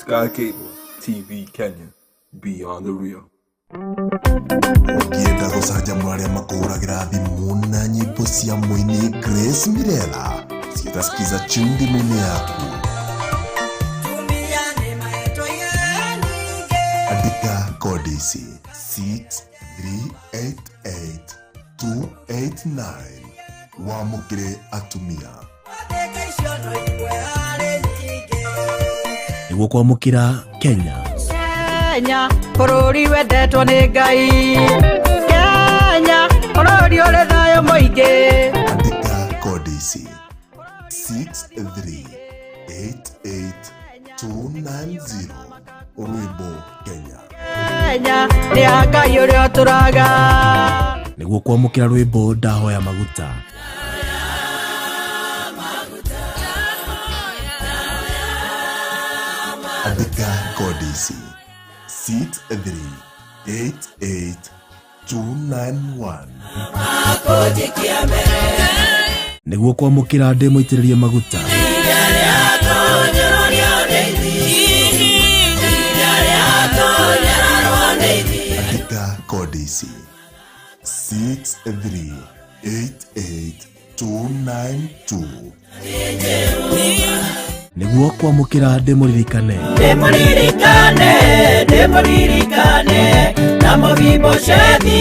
Sky Cable TV Kenya, beyond the real. Ũngĩenda gũcanjamũra arĩa makũhũragĩra thimũ na nyĩmbo cia mũini Grace Mirela ciĩta Skiza tune thimũ-inĩ yaku. Andĩka kodi ici 6388289 wamũkĩre atumia. Nĩguo kwamũkĩra Kenya. Kenya bũrũri wendetwo nĩ Ngai, Kenya bũrũri ũrĩ thayũ mũingĩ. Andĩka kodi ici 6388290 rwĩmbo Kenya. Kenya nĩ ya Ngai ũrĩa ũtũraga. Nĩguo kwamũkĩra rwĩmbo Ndahoya Maguta. Andĩka kodi ici 6388291. Nĩguo kwamũkĩra ndĩ mũitĩrĩrie maguta. Andĩka kodi ici 6388292. Nĩguo kwamũkĩra ndĩ mũririkane. Ndĩmũririkane, ndĩmũririkane na Mefiboshethi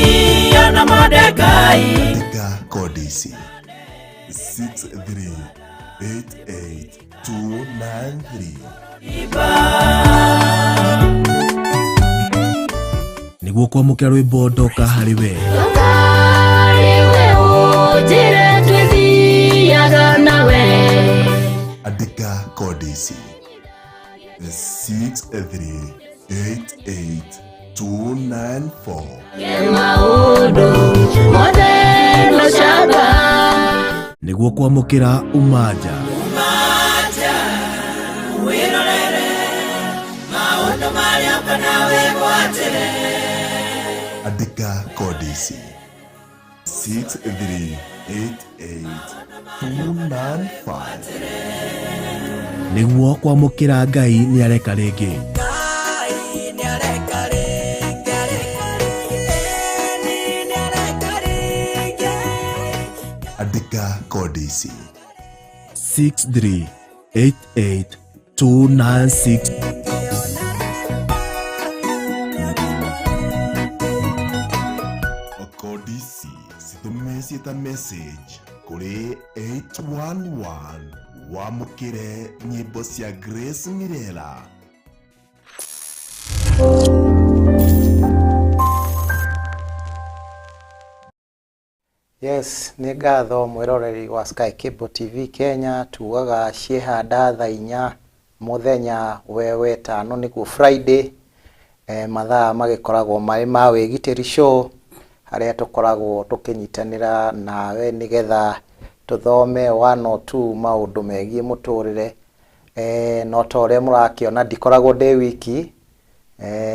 ona Mordekai. Andĩka kodi ici 6388293. Nĩguo kwamũkĩra rwĩmbo Ndoka harĩ we. Andĩka kodi ici 6388294. Nĩguo kwamũkĩra Umaja. Andĩka kodi ici 6388295. Nĩguo kwamũkĩra Ngai nĩareka rĩngĩ. Andĩka kodi ici 6388296. Kodi ici citũme ciĩta message kũrĩ 811 wamũkĩre nyĩmbo cia Grace Mirela. Yes, nĩ ngatho mwĩroreri wa Sky Cable TV Kenya, tugaga ciĩhanda thaa 4 mũthenya we wetano nĩguo Friday, mathaa magĩkoragwo marĩ ma wĩgitĩri show harĩa tũkoragwo tũkĩnyitanĩra nawe nĩgetha tũthome one or two maũndũ megiĩ mũtũrĩre. No ta ũrĩa mũrakĩona ndikoragwo ndĩ wiki,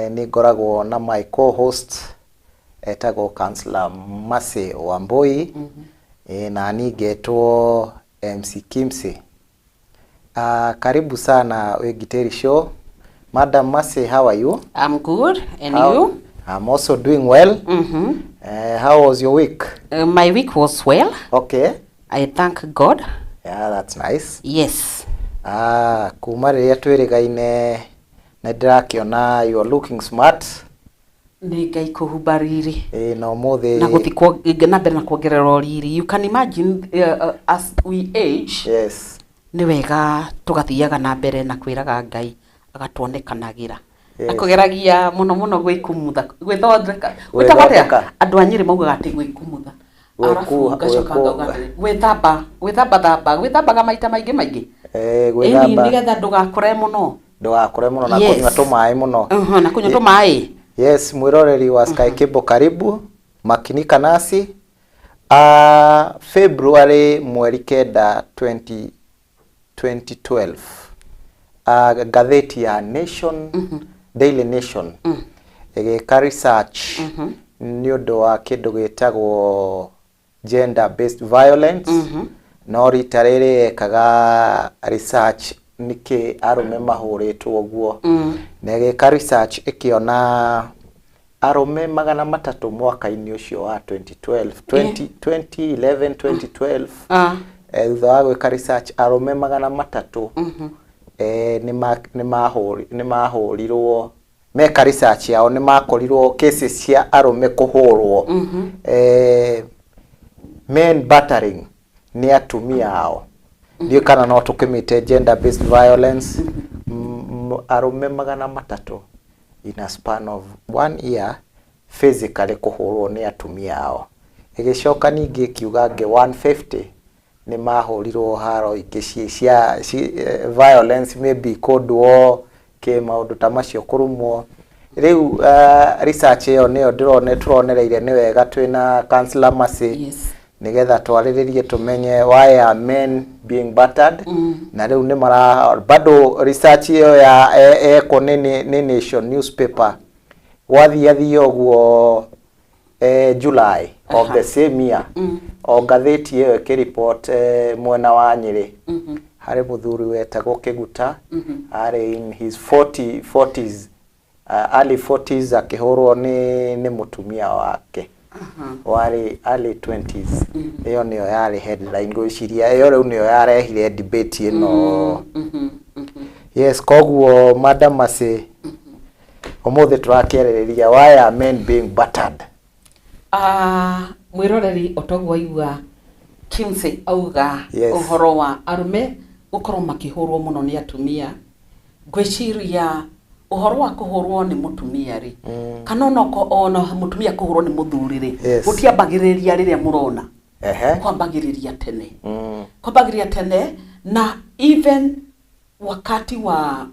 nĩ ngoragwo na my co-host etagwo Counselor Mercy Wambui, na niĩ ngetwo MC Kimsi. Karibu sana Wĩgitĩri show. Madam Mercy, how are you? I'm good, and you? I'm also doing well. How was your week? My week was well. Okay. I thank God. Yeah, that's nice. Yes. Kuma rĩrĩa twĩrĩgaine nĩ ndĩrakĩona you are looking smart. Nĩ Ngai kũhumba riri. Na ũmũthĩ na gũthiĩ na mbere na kuongerera riri. You can imagine as we age. Yes. Nĩ wega tũgathiaga na mbere na kwĩraga Ngai agatuonekanagĩra. Yes. Akũgeragia mũno mũno gwĩkumutha, gwĩthondeka. Gwĩtagwo atĩa? Gwĩthondeka. Andũ a Nyĩrĩ maugaga atĩ gwĩkumutha. Arabu ngacoka ngauga atĩrĩ, gwĩthamba, gwĩthamba thamba, gwĩthambaga maita maingĩ maingĩ. Ĩni, Gwĩthamba. nĩgetha ndũgakũre mũno. Ndũgakũre mũno na Yes. kũnyua tũmaĩ mũno. Na kũnyua tũmaĩ. Yes, mwĩroreri wa Sky Cable karibu, makinika nasi. February mweri 9 2012. Ngathĩti ya Nation, Daily Nation, ĩgĩka research nĩ ũndũ wa kĩndũ gĩtagwo gender based violence. No rita rĩrĩ ekaga research Nĩkĩ arũme mahũrĩtwo ũguo? Na ĩgĩka research, ĩkĩona arũme 300 mwaka-inĩ ũcio wa 2012, 20, 2011, 2012. Thutha wa gwĩka research, arũme 300 nĩ mahũrirwo. Meka research yao, nĩ makorirwo cases cia arũme kũhũrwo, men battering nĩ atumia ao, ndiũĩ kana no tũkĩmĩte gender based violence. Arũme 300 in a span of one year physically kũhũrwo nĩ atumia ao. Ĩgĩcoka ningĩ ĩkiuga angĩ 150 nĩ mahũrirwo haro ingĩ cia violence, maybe kũndwo kĩ maũndũ ta macio, kũrumwo. Rĩu research ĩyo nĩyo ndĩrone tũronereire nĩ wega twĩna Counselor Mercy, nĩgetha twarĩrĩrie tũmenye why are men being battered. Na rĩu nĩ mara bado research ĩyo ya ekwo nĩ Nation newspaper. Gwathiathia ũguo, July of the same year, o ngathĩti ĩyo ĩkĩripot, mwena wa Nyĩrĩ harĩ mũthuri wetagwo Kĩguta, arĩ in his 40 40s, early 40s, akĩhũrwo nĩ mũtumia wake warĩ early 20s. Ĩyo nĩyo yarĩ headline. Ngwĩciria ĩyo rĩu nĩyo yarehire debate ĩno. Yes, koguo Madam Mercy, ũmũthĩ tũrakĩarĩrĩria why are men being battered. Ah, mwĩroreri, otoguo waigua Kimsey auga ũhoro wa arũme gũkorwo makĩhũrwo mũno nĩ atumia, ngwĩciria ũhoro wa kũhũrwo nĩ mũtumia rĩ, kana ona mũtumia kũhũrwo nĩ mũthuri rĩ, gũtiambagĩrĩria rĩrĩa mũrona. Kwambagĩrĩria tene. Kwambagĩrĩria tene, na even wakati wa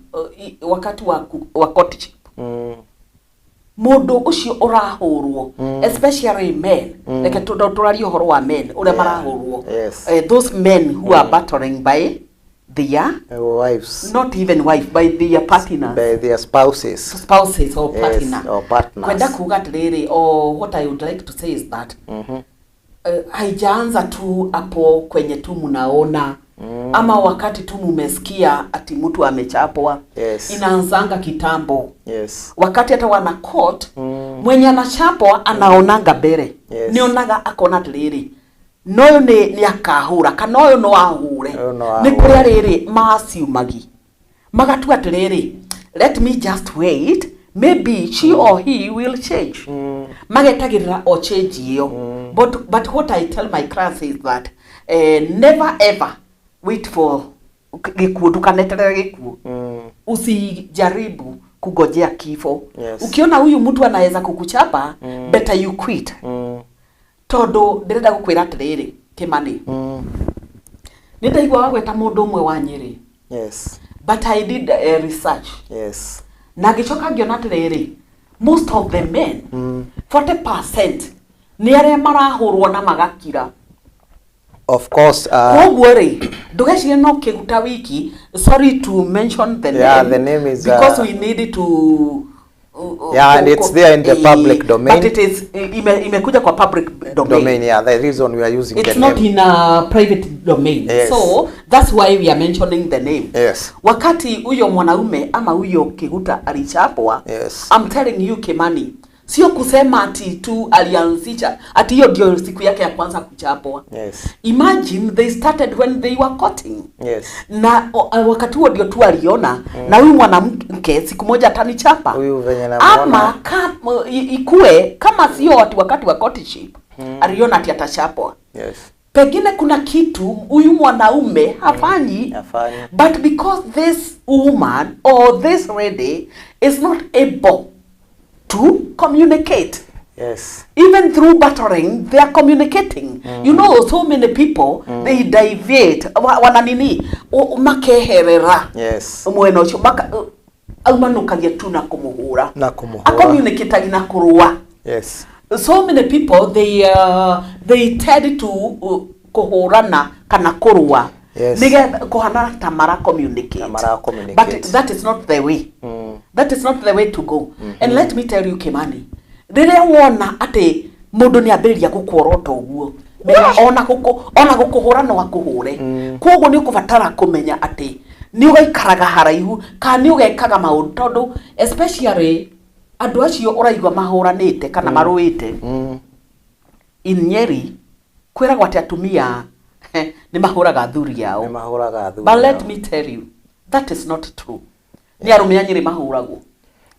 courtship, mũndũ ũcio ũrahũrwo, especially men, reke tũrarie ũhoro wa men ũrĩa marahũrwo. Those men who are battering by their wives, not even wife, by their partners, by their spouses, spouses or partner. Or partners. Kwenda kuga atĩrĩrĩ, or what I would like to say is that haijaanza tu hapo kwenye tu mnaona ama wakati tu mumesikia ati mtu amechapwa. Inaanzanga kitambo, wakati hata wana court, mwenye anachapwa anaonanga mbere. Nĩonaga akona atĩrĩrĩ, no ũyũ nĩ akahũra kana ũyũ no ahũre. Ũyũ no Nĩ ahũre. kũrĩa rĩrĩ maciumagi magatua atĩrĩrĩ, let me just wait, maybe she or he will change. Magetagĩrĩra o change ĩyo. But what I tell my class is that never ever wait for gĩkuũ. Ndũkaneterere gĩkuũ. Usijaribu kungojea kifo. Ukiona huyu mtu anaweza kukuchapa, better you quit. Tondu ndĩrenda gũkwĩra atĩrĩrĩ, Kĩmani, nĩ ndaigua wagweta mũndũ ũmwe wa Nyĩrĩ, but I did research na ngĩcoka ngĩona atĩrĩrĩ, most of the men, 40% nĩ arĩa marahũrwo na magakira. Of course. Koguo rĩ, ndũgecirie no Kĩguta wiki. Sorry to mention the name, The name is, because we need to Yeah, and it's there in the public domain. But it is imekuja kwa public domain. Domain, yeah, the reason we are using It's the not name. in a private domain. So that's why we are mentioning the name. Wakati huyo mwanaume ama huyo Kiguta alichapwa, I'm telling you, Kimani, sio kusema ati tu alianzisha ati hiyo ndio siku yake ya kwanza kuchapwa. Imagine, they started when they were courting. Na wakati huo ndio tu aliona na huyu mwanamke siku moja atanichapa. Huyu venye namuona. Ama ikue kama sio ati wakati wa courtship aliona ati atachapwa, pengine kuna kitu huyu mwanaume hafanyi, Hafanyi. but because this woman or this lady is not able to communicate, even through battering they are communicating. You know, so many people, they deviate, wananini makeherera mwena ũcio, aumanũkagia tu na kũmũhũra. Na kũmũhũra. Acommunicatagi na kũrũa. So many people, they tend to kũhũrana kana kũrũa nĩgetha kũhana ta mara communicate. Ta mara communicate. But that is not the way. That is not the way to go. And let me tell you, Kimani, rĩrĩa wona atĩ mũndũ nĩ ambĩrĩria gũkuorota ũguo, menya ona gũkũhũra no akũhũre. Koguo nĩ ũkũbatara kũmenya atĩ Nĩ ũgaikaraga haraihu kana nĩ ũgekaga maũndũ, tondũ especially andũ acio ũraigua mahũranĩte kana marũĩte in Nyeri, kwĩragwo atĩ atumia nĩ mahũraga athuri ao. Nĩ mahũraga athuri But let ao. me tell you, that is not true. Nĩ arũme a Nyĩrĩ mahũragwo.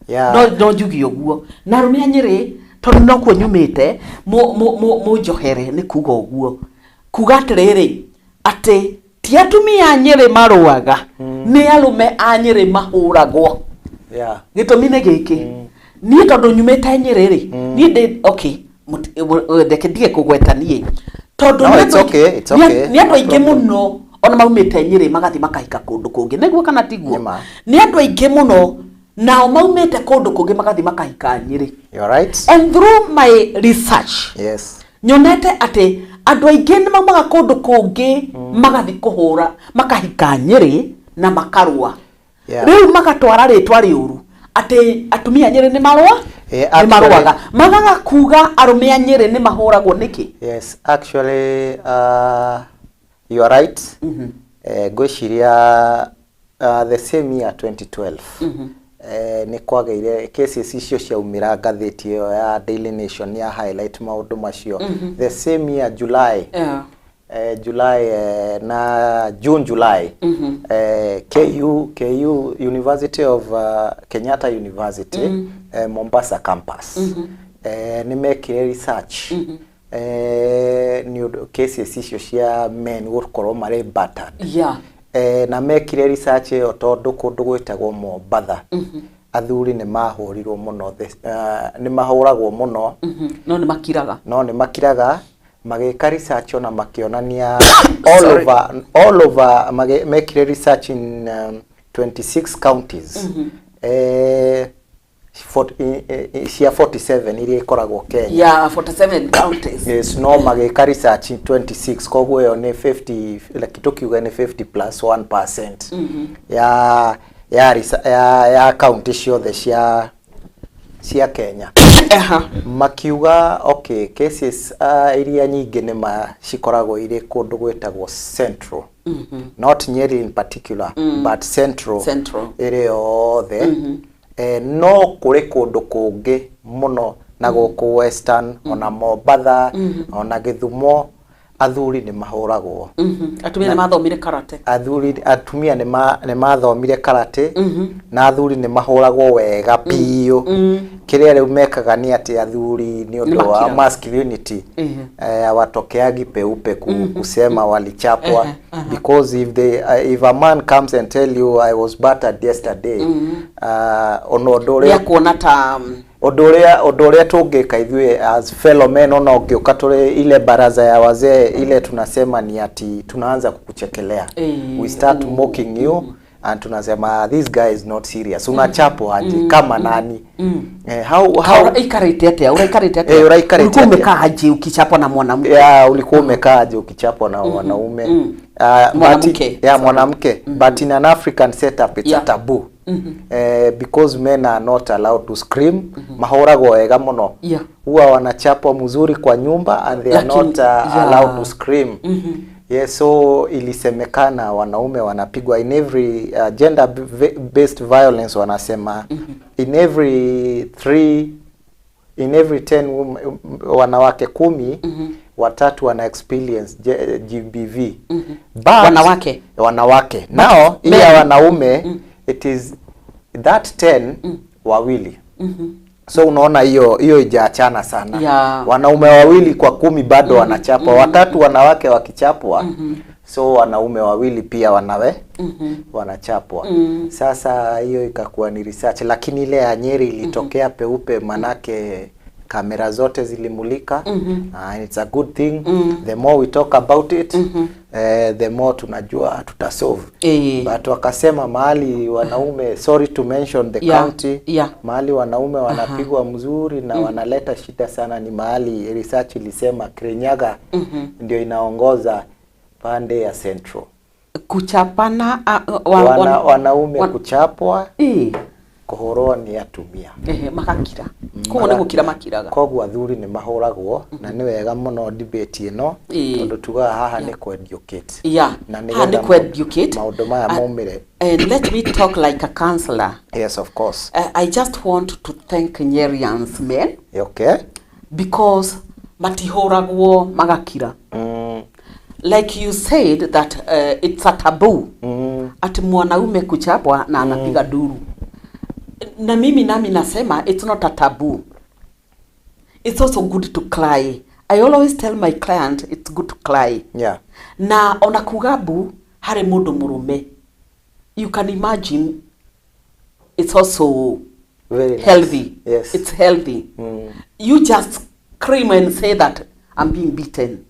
Yeah. No njuge ũguo, na arũme a Nyĩrĩ, tondũ nokuo nyumĩte, mũnjohere nĩ kuga ũguo, kuga atĩrĩrĩ, atĩ ti atumia a Nyĩrĩ marũaga, nĩ arũme a Nyĩrĩ mahũragwo. Gĩtũmi nĩ gĩkĩ, niĩ tondũ nyumĩte Nyĩrĩ rĩ, niĩ ndĩ okay, reke ndige kũgweta niĩ tondũ No, nĩ it's andũ okay, it's okay. nĩ andũ aingĩ No problem. mũno ona maumĩte Nyĩrĩ magathiĩ makahika kũndũ kũngĩ, nĩguo kana tiguo? Nĩ ma. Nĩ andũ aingĩ mũno nao maumĩte kũndũ kũngĩ magathiĩ makahika Nyĩrĩ. You're right. And through my research, nyonete atĩ andũ aingĩ nĩ maumaga kũndũ kũngĩ magathiĩ kũhũra, makahika Nyĩrĩ na makarũa. Rĩu magatwara rĩtwa rĩũru atĩ atumia a Nyĩrĩ nĩ marũa, nĩ marũaga, magaga kuga arũme a Nyĩrĩ nĩ mahũragwo nĩkĩ. Yes, actually, you are right. Ngwĩciria the same year 2012, nĩ kwagĩire cases icio ciaumĩra ngathĩti ĩyo ya Daily Nation ya highlight maũndũ macio. The same year July, July, na June, July, KU University of Kenyatta University, Mombasa campus, nĩ mekire research nĩ ũndũ cases icio cia men gũkorwo marĩ battered. Na mekire research ĩyo tondũ kũndũ gwĩtagwo Mombatha athuri nĩ mahũrirwo mũno, nĩ mahũragwo mũno. No nĩ makiraga. No nĩ makiraga. Magĩka research ona makĩonania all Sorry. over all over mekire research in 26 counties, cia 47 iria ikoragwo Kenya. Yeah, 47 counties. Yes, no magĩka research in 26, koguo ĩyo nĩ 50, like tukiuga nĩ 50 plus 1% ya county ciothe cia Kenya. Makiuga okay, cases iria nyingĩ nĩ ma cikoragwo irĩ kũndũ gwĩtagwo Central, not Nyeri in particular, but Central, Central. ĩrĩ yothe. No kũrĩ kũndũ kũngĩ mũno na gũkũ Western, ona Mombatha, ona Gĩthumo, athuri nĩ mahũragwo. Atumia nĩ mathomire karate. Athuri, atumia nĩ mathomire karate, na athuri nĩ mahũragwo wega biũ. Kĩrĩa rĩu mekaga nĩ atĩ athuri nĩ ũndũ wa Makiraga. masculinity, watokeagi peupe kusema walichapwa, because if a man comes and tell you, "I was battered yesterday," ona ũndũ Nĩ ũrĩa akuona ta ũndũ ũrĩa tũngĩka ithuĩ as fellow men, ona ũngĩũka tũrĩ ile baraza ya wazee ile, tunasema ni ati tunaanza kukuchekelea. We start mocking you and tunasema, "This guy is not serious. Unachapwa aje kama nani?" How Ũraikarĩte atĩa? Ũraikarĩte atĩa? Ũraikarĩte Ulikuwa atĩa? umekaa aje ukichapwa na mwanamke? Yeah, ulikuwa umekaa aje ukichapwa na wanaume? Mwanamke. But, yeah, mwanamke. But in an African setup it's a taboo, because men are not allowed to scream. Mahũragwo wega mũno, huwa wanachapwa mzuri kwa nyumba and they are not allowed to scream. Yes, so ilisemekana wanaume wanapigwa in every gender based violence, wanasema in every three, in every 10 wanawake 10, watatu wana experience GBV. But, Wanawake? Wanawake. Nao Men- iya wanaume, it is that 10, wawili. So unaona hiyo hiyo ijaachana sana. Wanaume wawili kwa 10 bado wanachapwa, watatu wanawake wakichapwa, so wanaume wawili pia wanachapwa. Sasa hiyo ikakuwa ni research, lakini ile ya Nyeri ilitokea peupe manake kamera zote zilimulika. And it's a good thing. The more we talk about it, the more tunajua tutasolve. But wakasema mahali wanaume, sorry to mention the county, mahali wanaume wanapigwa mzuri na wanaleta shida sana ni mahali research ilisema Kirinyaga ndio inaongoza pande ya Central. Kuchapana Wanaume kuchapwa. Kũhũrwo nĩ atumia. Ehe, magakira. Koguo nĩ gũkira makiraga. Koguo athuri nĩ mahũragwo, na nĩ wega mũno debate ĩno, tondũ tugaga haha nĩ kũ-educate. Na Haha nĩ nĩgetha kũ-educate. Maũndũ maya maumĩre. And let me talk like a counselor. Yes, of course. I just want to thank Nyerians men because matihũragwo magakira. Like you said that it's a taboo ati mwanaume kuchapwa na anapiga duru. Na mimi nami nasema it's not a taboo. It's also good to cry. I always tell my client it's good to cry. Na ona kuga mbu harĩ mũndũ mũrũme, you can imagine it's also Very nice. Healthy. It's healthy. You just scream and say that I'm being beaten,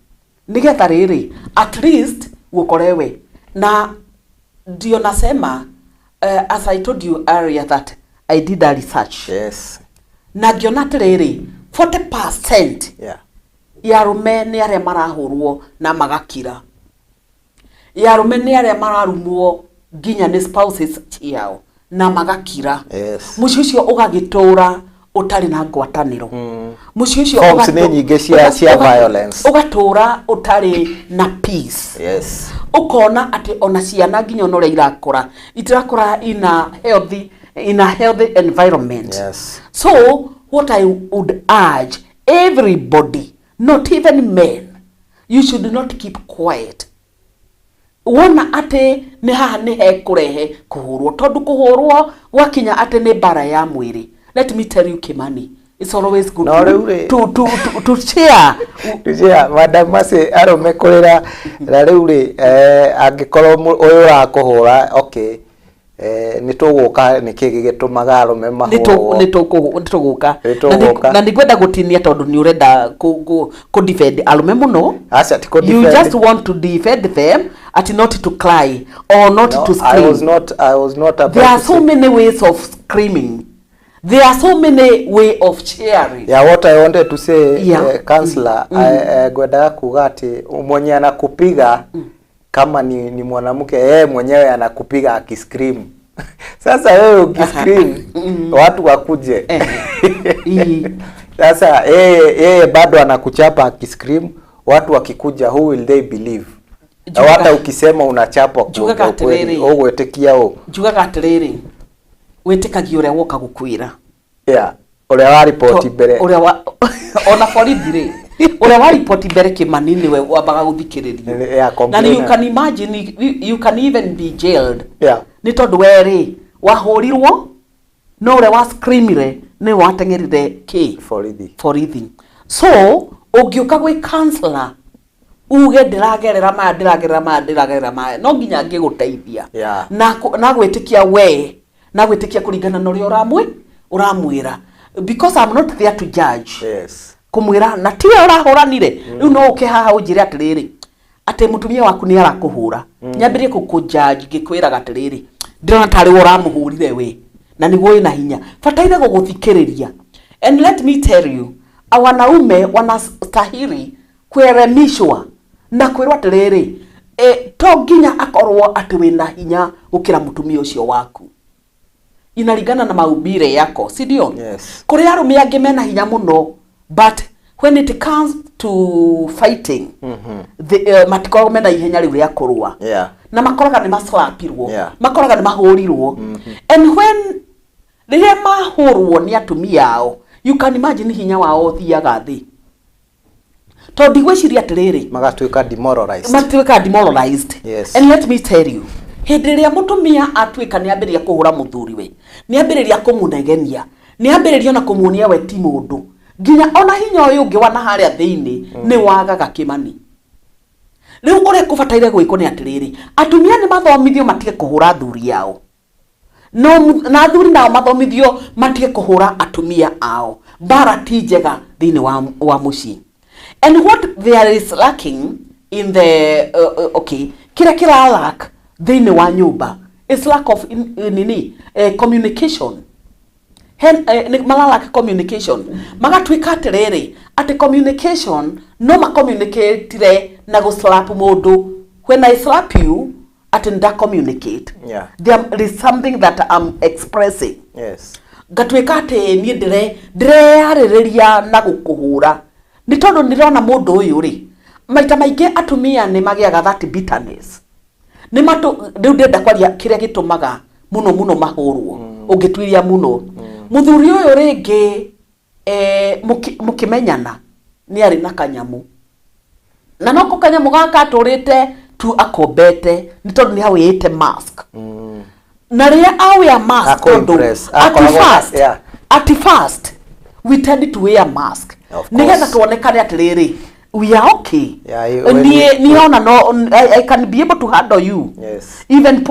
nigetha rĩrĩ at least gukorewe na ndio nasema, as I told you earlier that I did a research na ngĩona atĩrĩrĩ, 40% ya arũme nĩ arĩa marahũrwo na magakira, ya arũme nĩ arĩa mararumwo nginya nĩ spouses ciao na magakira. Mũciĩ ũcio ũgagĩtũra ũtarĩ na ngwatanĩro. Mũciĩ ũcio Forms nĩ nyingĩ cia violence. Ũgatũra ũtarĩ na peace. Ũkona atĩ ona ciana nginya ona ũrĩa irakũra, itirakũra in a healthy environment. So what I would urge everybody, not even men, you should not keep quiet. Wona atĩ nĩ haha nĩ hekũrehe kũhũrwo, tondũ kũhũrwo gwakinya atĩ nĩ mbara ya mwĩrĩ, let me tell you, Kimani, it's always good No, rĩu rĩ- to share. Tujia, Madam Mercy, arũme kũrĩra na rĩu rĩ, angĩkorwo ũyũ ũrakũhũra, okay, nĩ tũgũka nĩkĩ gĩgĩtũmaga arũme mahũrwo. Nĩ tũgũka. Nĩ tũgũka. Na nĩngwenda gũtinia tondũ nĩ ũrenda kũ defend arũme mũno. Aca, ti kũ You defend. just want to defend them at not to cry or not No, to I scream. was not I was not about There are to so say- many ways of screaming. There are so many way of cheering. Yeah, what I wanted to say, counselor, ngwendaga kuga ati mwenye anakupiga kama ni mwanamke, yeye mwenyewe anakupiga akiscream. Sasa wewe ukiscream watu wakuje. Sasa yeye bado anakuchapa akiscream, watu wakikuja, who will they believe? Na hata ukisema unachapwa, Njugaga kuongea ukweli, atĩrĩrĩ. ũgwĩtĩkia ũ? Njugaga atĩrĩrĩ, wĩtĩkagia ũrĩa woka gũkwĩra. Yeah, ũrĩa wa ripoti mbere. Ũrĩa wa ona borithi rĩ, ũrĩa wa ripoti mbere, Kĩmani, nĩwe wambaga gũthikĩrĩrio. Yeah, Na you complainer. can imagine you can even be jailed nĩ tondũ we rĩ wahũrirwo, no ũrĩa wa screamire nĩwe wateng'erire kĩ? Borithi. Borithi. So ũngĩũka gwĩ counselor uge ndĩragerera maya, ndĩragerera maya, ndĩragerera maya, no nginya ngĩgũteithia na gwĩtĩkia we na gwĩtĩkia kũringana na ũrĩa ũramwĩra, because I'm not there to judge. Kũmwĩra na tiwe ũrahũranire. Rĩu no ũke haha ũnjĩre atĩrĩrĩ, atĩ mũtumia waku nĩ arakũhũra, nyambĩrĩrie gũkũjudge ngĩkwĩraga atĩrĩrĩ, ndĩrona tarĩ we ũramũhũrire we na nĩguo wĩna hinya. Bataire gũgũthikĩrĩria. And let me tell you, wanaume wanastahili kuelemishwa na kwĩrwo atĩrĩrĩ, to nginya akorwo atĩ wĩna hinya gũkĩra mũtumia ũcio waku. Inalingana na maumbile yako, si ndio? Yes. Kũrĩ arũme angĩ mena hinya mũno, but when it comes to fighting, matikoragwo mena ihenya rĩu rĩa kũrũa. Na makoraga nĩ maslapirwo, makoraga nĩ mahũrirwo. And when rĩrĩa mahũrwo nĩ atumia ao, you can imagine hinya wao ũthiaga thĩ, tondũ ndigwĩciria atĩrĩrĩ, Magatuĩka demoralized. Matuĩka demoralized. And let me tell you, hĩndĩ ĩrĩa mũtumia atuĩka nĩ ambĩrĩria kũhũra mũthuriwe, nĩ ambĩrĩria kũmũnegenia, nĩ ambĩrĩria ona kũmuonia we ti mũndũ, nginya ona hinya ũyũ ũngĩ wana harĩa thĩinĩ nĩ wagaga, Kĩmani. Rĩu ũrĩa kũbataire gwĩkwo nĩ atĩrĩrĩ, atumia nĩ mathomithio matige kũhũra athuri ao, no na athuri nao mathomithio matige kũhũra atumia ao. Mbara ti njega thĩinĩ wa mũciĩ. And what there is lacking in the okay, kĩrĩa kĩra lack thĩinĩ wa nyũmba is lack of nini, communication. Nĩ maralack communication, magatuĩka atĩrĩrĩ, atĩ communication no macommunicatire na gũslap mũndũ. When I slap you, Atĩ nda communicate. There is something that I'm expressing. Ngatuĩka atĩ niĩ ndĩreyarĩrĩria na gũkũhũra nĩ tondũ ndĩrona mũndũ ũyũ rĩ, maita maingĩ atumia nĩ magĩaga that bitterness. Nĩ matũ rĩu ndĩrenda kwaria kĩrĩa gĩtũmaga mũno mũno mahũrwo. Ũngĩtuiria mũno mũthuri ũyũ rĩngĩ, mũkĩmenyana nĩ arĩ na kanyamũ, na noko kanyamũ gaka atũrĩte tu akombete nĩ tondũ nĩ awĩĩte mask, na rĩrĩa awea mask, Ako tondũ impress. at first, at first we tend to wear mask Of nigetha course. tuonekane atĩrĩrĩ, we are okay. Yeah, when Niĩ niona no I can be able to handle you even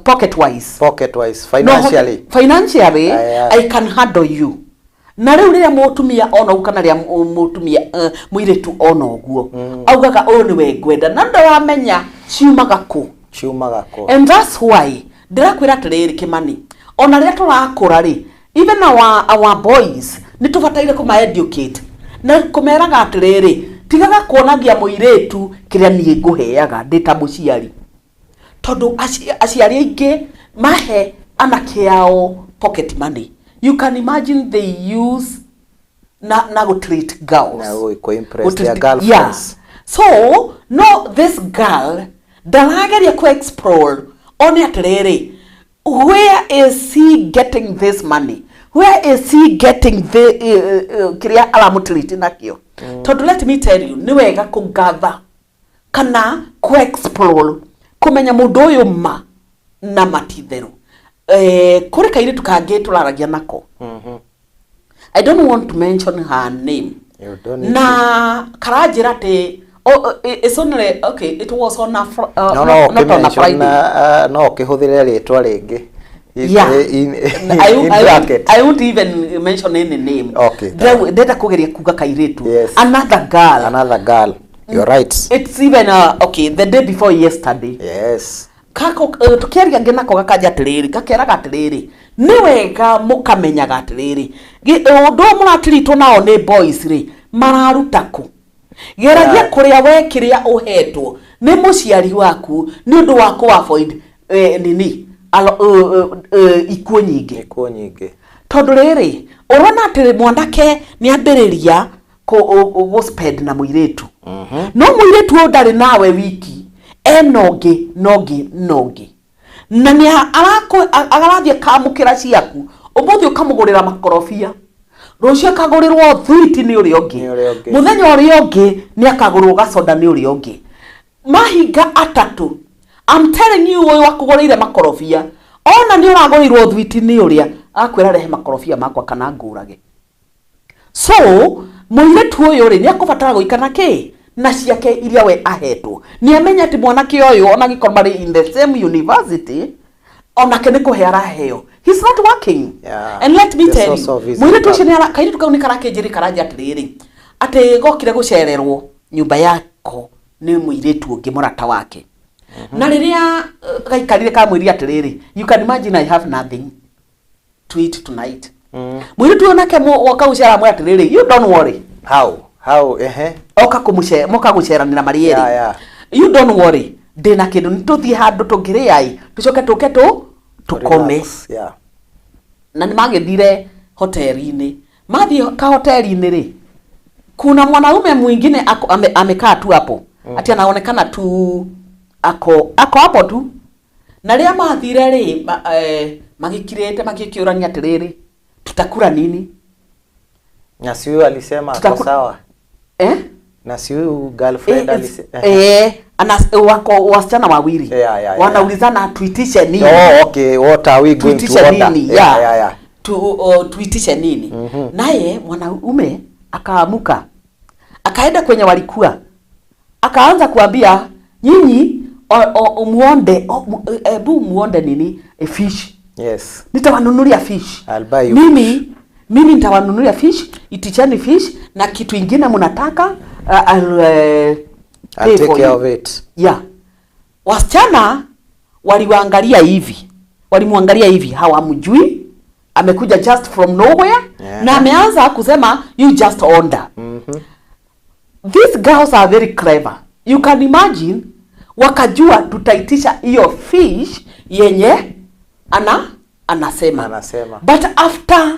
pocket wise. Pocket wise, financially. No, financially. I can handle you. Na rĩu rĩrĩa mũtumia ona ũguo, kana rĩrĩa mũtumia, mũirĩtu ona ũguo, augaga ũyũ nĩwe ngwenda, na ndaramenya ciumaga kũ. Ciumaga kũ. And that's why ndĩrakwĩra atĩrĩrĩ, Kĩmani, ona rĩrĩa tũrakũra rĩ, even our boys nĩ tũbataire kũma educate na kũmeraga atĩrĩrĩ, tigaga kuonagia mũirĩtu kĩrĩa niĩ ngũheaga ndĩ ta mũciari, tondũ aciari aingĩ mahe anake ao pocket money, you can imagine they use na go treat girls. Na kũ-impress Gũ-treat their girlfriends. Yeah. So no, this girl ndarageria ku explore one atĩrĩrĩ, where is he getting this money? Where is he getting the kĩrĩa aramũtreat nakĩo? Tondũ let me tell you, nĩ wega kũgatha kana ku explore kũmenya mũndũ ũyũ ma na matitherũ. Kũrĩ kairĩtu kangĩ tũraragia nako. I don't want to mention her name. You don't need. Na karanjĩra atĩ, oh, it's only okay, it was on a No, not, no not on a ũkĩmention, Friday. No ũkĩhũthĩre rĩtwa rĩngĩ. In I won't, bracket. I won't even mention any name. Okay. Ndĩrenda kũgeria kuga kairĩtu. Another girl. Another girl, you're right. It's even okay, the day before yesterday. Kako tukiaria ngĩ nako gakanja atĩrĩrĩ, gakeraga atĩrĩrĩ, nĩ wega mũkamenyaga atĩrĩrĩ, ũndũ ũyũ mũratiritwo nao nĩ boys rĩ, mararuta kũ. Geragia kũrĩa we kĩrĩa ũhetwo nĩ mũciari waku nĩ ũndũ wa kũ avoid nini alo, ikuũ nyingĩ. Ikuũ nyingĩ. Tondũ rĩrĩ, ũrona atĩ mwanake nĩ ambĩrĩria gũ spend na mũirĩtu, no mũirĩtu ũyũ ndarĩ nawe wiki, ena ũngĩ na ũngĩ na ũngĩ, na nĩ arathiĩ akamũkĩra ciaku. Ũmũthĩ ũkamũgũrĩra makorobia, rũciũ akagũrĩrwo thwiti nĩ ũrĩa ũngĩ. Nĩ ũrĩa ũngĩ. Mũthenya ũrĩa ũngĩ nĩ akagũrwo gacoda nĩ ũrĩa ũngĩ. Mahinga atatũ, I'm telling you, ũyũ akũgũrĩire makorobia ona nĩ ũragũrĩirwo thwiti nĩ ũrĩa akwĩra, "Rehe makorobia makwa kana ngũrage." So mũirĩtu ũyũ rĩ, nĩ akũbatara gũikara na kĩ na ciake iria we ahetwo. Nĩ amenya atĩ mwanake ũyũ, ona angĩkorwo marĩ in the same university, onake nĩ kũhe araheo. He's not working. And let me The tell source you, of his mũirĩtu ũcio income. nĩ kairĩtu kau nĩ karakĩnjĩrĩ karanja atĩrĩrĩ, atĩ gokire gũcererwo nyũmba yako nĩ mũirĩtu ũngĩ mũrata wake, na rĩrĩa gaikarire kamwĩrire atĩrĩrĩ, "You can imagine I have nothing to eat tonight." Mũirĩtu ũyũ nake woka gũcera amwĩra atĩrĩrĩ, "You don't worry." How ehe. Oka kũmũce moka gũceranĩra marĩ erĩ. "You don't worry, ndĩna kĩndũ, nĩ tũthiĩ handũ tũngĩrĩa ĩ, tũcoke tũke tũ tũkome." Relax, yeah. Na nĩ magĩthire hoteli-inĩ. Mathiĩ kahoteli-inĩ rĩ, kuna mwanaume mwingine ako, amekaa tu hapo, ati anaonekana tu ako hapo tu. Na rĩrĩa mathire rĩ, magĩkirĩte magĩkĩũrania atĩrĩrĩ, "Tutakula nini?" Na si huyu alisema ako sawa? Eh? Na si huyu girlfriend Wako wasichana wawili wanaulizana, "Tuitishe nini?" Oh, okay, what are we going to "Tuitishe order? nini?" "Tuitishe nini?" Naye mwanaume akaamuka akaenda kwenye walikuwa, akaanza kuambia, "Nyinyi muonde, ebu muonde nini, a fish. Nitawanunulia fish." I'll buy you. Mimi nitawanunulia fish, iticheni fish na kitu ingine mnataka, I'll I'll pay take for care you." of it. Yeah. Wasichana waliwaangalia hivi, walimwangalia hivi, hawamjui, amekuja just from nowhere na ameanza kusema, "You just order." These girls are very clever. You can imagine. Wakajua tutaitisha hiyo fish yenye anasema. Anasema. But after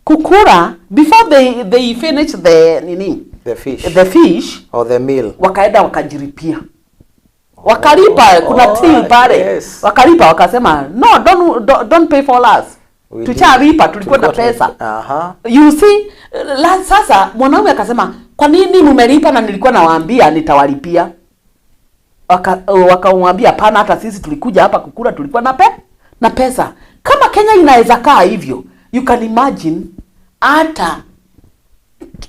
kukura, before they finish the nini, The fish. the fish, Or the meal. wakaenda wakajiripia, wakalipa. Kuna till pale. Wakalipa, wakasema, "No, don't pay for us." We Tuchalipa, tulikuwa na pesa. You see, sasa mwanaume akasema, "Kwa nini mmelipa na nilikuwa nawaambia nitawalipia?" Wakamwambia, "Hapana, hata sisi tulikuja hapa kukula, tulikuwa na pesa." Kama Kenya inaweza kaa hivyo, you can imagine hata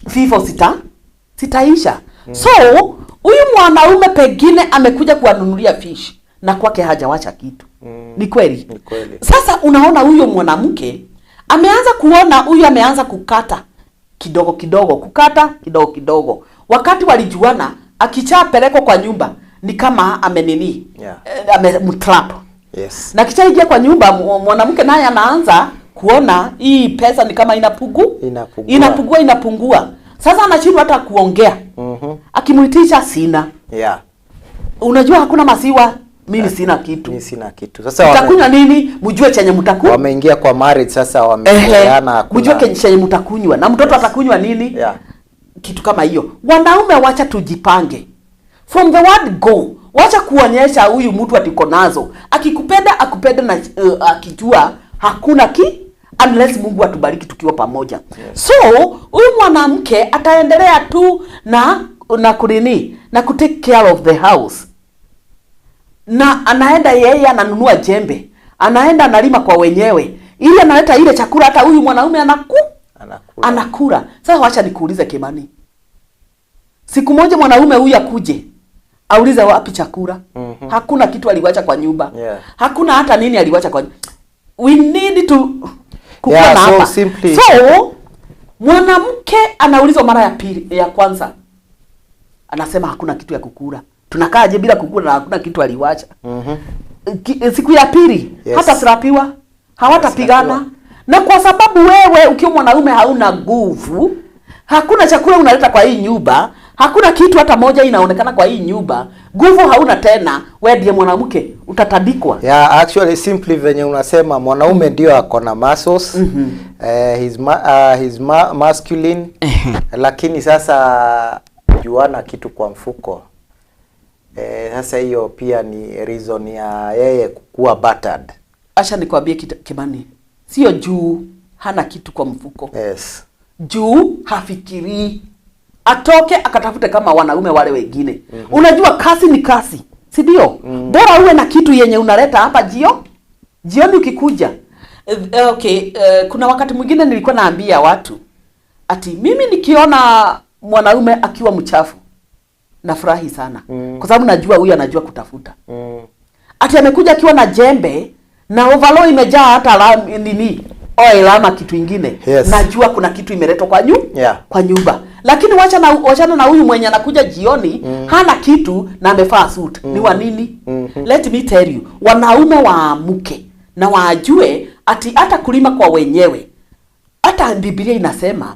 vifo sitaisha. So huyu mwanaume pengine amekuja kuwanunulia fish na kwake hajawacha kitu. Ni kweli? Ni kweli. Sasa unaona huyo mwanamke ameanza kuona huyu ameanza kukata kidogo kidogo, kukata kidogo kidogo. Wakati walijuana, akichapelekwa kwa nyumba ni kama amenini, amemtrap. Na kishaingia kwa nyumba, mwanamke naye anaanza kuona hii pesa ni kama Inapungua. Inapungua, inapungua. Sasa anashindwa hata kuongea. Akimuitisha, "Sina." "Unajua hakuna maziwa." "Mimi sina kitu." Mimi sina kitu. Sasa "Mtakunywa nini?" Mjue chenye mtaku wameingia kwa marriage sasa, wameelewana, hakuna. Mjue chenye mtakunywa na mtoto atakunywa nini. Kitu kama hiyo. Wanaume, wacha tujipange from the word go. Wacha kuonyesha huyu mtu atiko nazo. Akikupenda, akupenda na akijua hakuna ki unless Mungu atubariki tukiwa pamoja. So huyu mwanamke ataendelea tu na kunini, na kutake care of the house, na anaenda yeye ananunua jembe, anaenda analima kwa wenyewe, ili analeta ile chakula hata huyu mwanaume Anakula. Anakula. Sasa wacha nikuulize, Kimani, siku moja mwanaume huyu akuje aulize wapi chakula? Hakuna kitu aliwacha kwa nyumba. Hakuna hata nini aliwacha kwa. We need to kukuwa na So hapa. So mwanamke anaulizwa mara ya pili, ya kwanza anasema hakuna kitu ya kukula. Tunakaaje bila kukula na hakuna kitu aliwacha? Siku ya pili hata sirapiwa, hawatapigana. Na kwa sababu wewe ukiwa mwanaume hauna nguvu, hakuna chakula unaleta kwa hii nyumba, hakuna kitu hata moja inaonekana kwa hii nyumba, nguvu hauna tena, wewe ndiye mwanamke utatandikwa. Yeah, actually, simply venye unasema, mwanaume ndio ako na muscles. He's masculine, lakini sasa juana kitu kwa mfuko. Sasa hiyo pia ni reason ya yeye kukuwa battered. Acha nikwambie kitu, Kimani, sio juu hana kitu kwa mfuko, juu hafikirii atoke akatafute kama wanaume wale wengine. Unajua kazi ni kazi, si ndio? Bora uwe na kitu yenye unaleta hapa jioni ukikuja. Okay, kuna wakati mwingine nilikuwa naambia watu ati mimi nikiona mwanaume akiwa mchafu nafurahi sana, kwa sababu najua huyu anajua kutafuta. Ati amekuja akiwa na jembe na overall imejaa hata nini, oil ama kitu ingine, najua kuna kitu imeletwa kwa nyumba. Lakini wachana na huyu mwenye anakuja jioni, hana kitu na amevaa suit. Ni wa nini? Let me tell you, wanaume waamuke na waajue ati hata kulima kwa wenyewe, hata Biblia inasema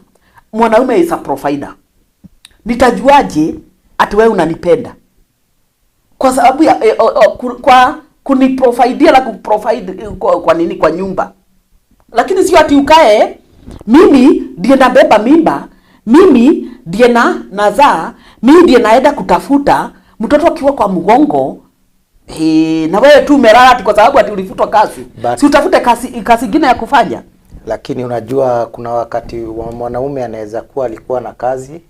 mwanaume is a provider. Nitajuaje ati wewe unanipenda? Kwa sababu ya kwa kuniprovidea na kuprovide kwa nini, kwa nyumba. Lakini sio ati ukae, mimi ndiye nabeba mimba, mimi ndiye na nazaa, mimi ndiye naenda kutafuta mtoto akiwa kwa mgongo, na wewe tu umelala ati kwa sababu ati ulifutwa kazi. Si utafute kazi ingine ya kufanya? Lakini unajua kuna wakati wa mwanaume anaweza kuwa alikuwa na kazi,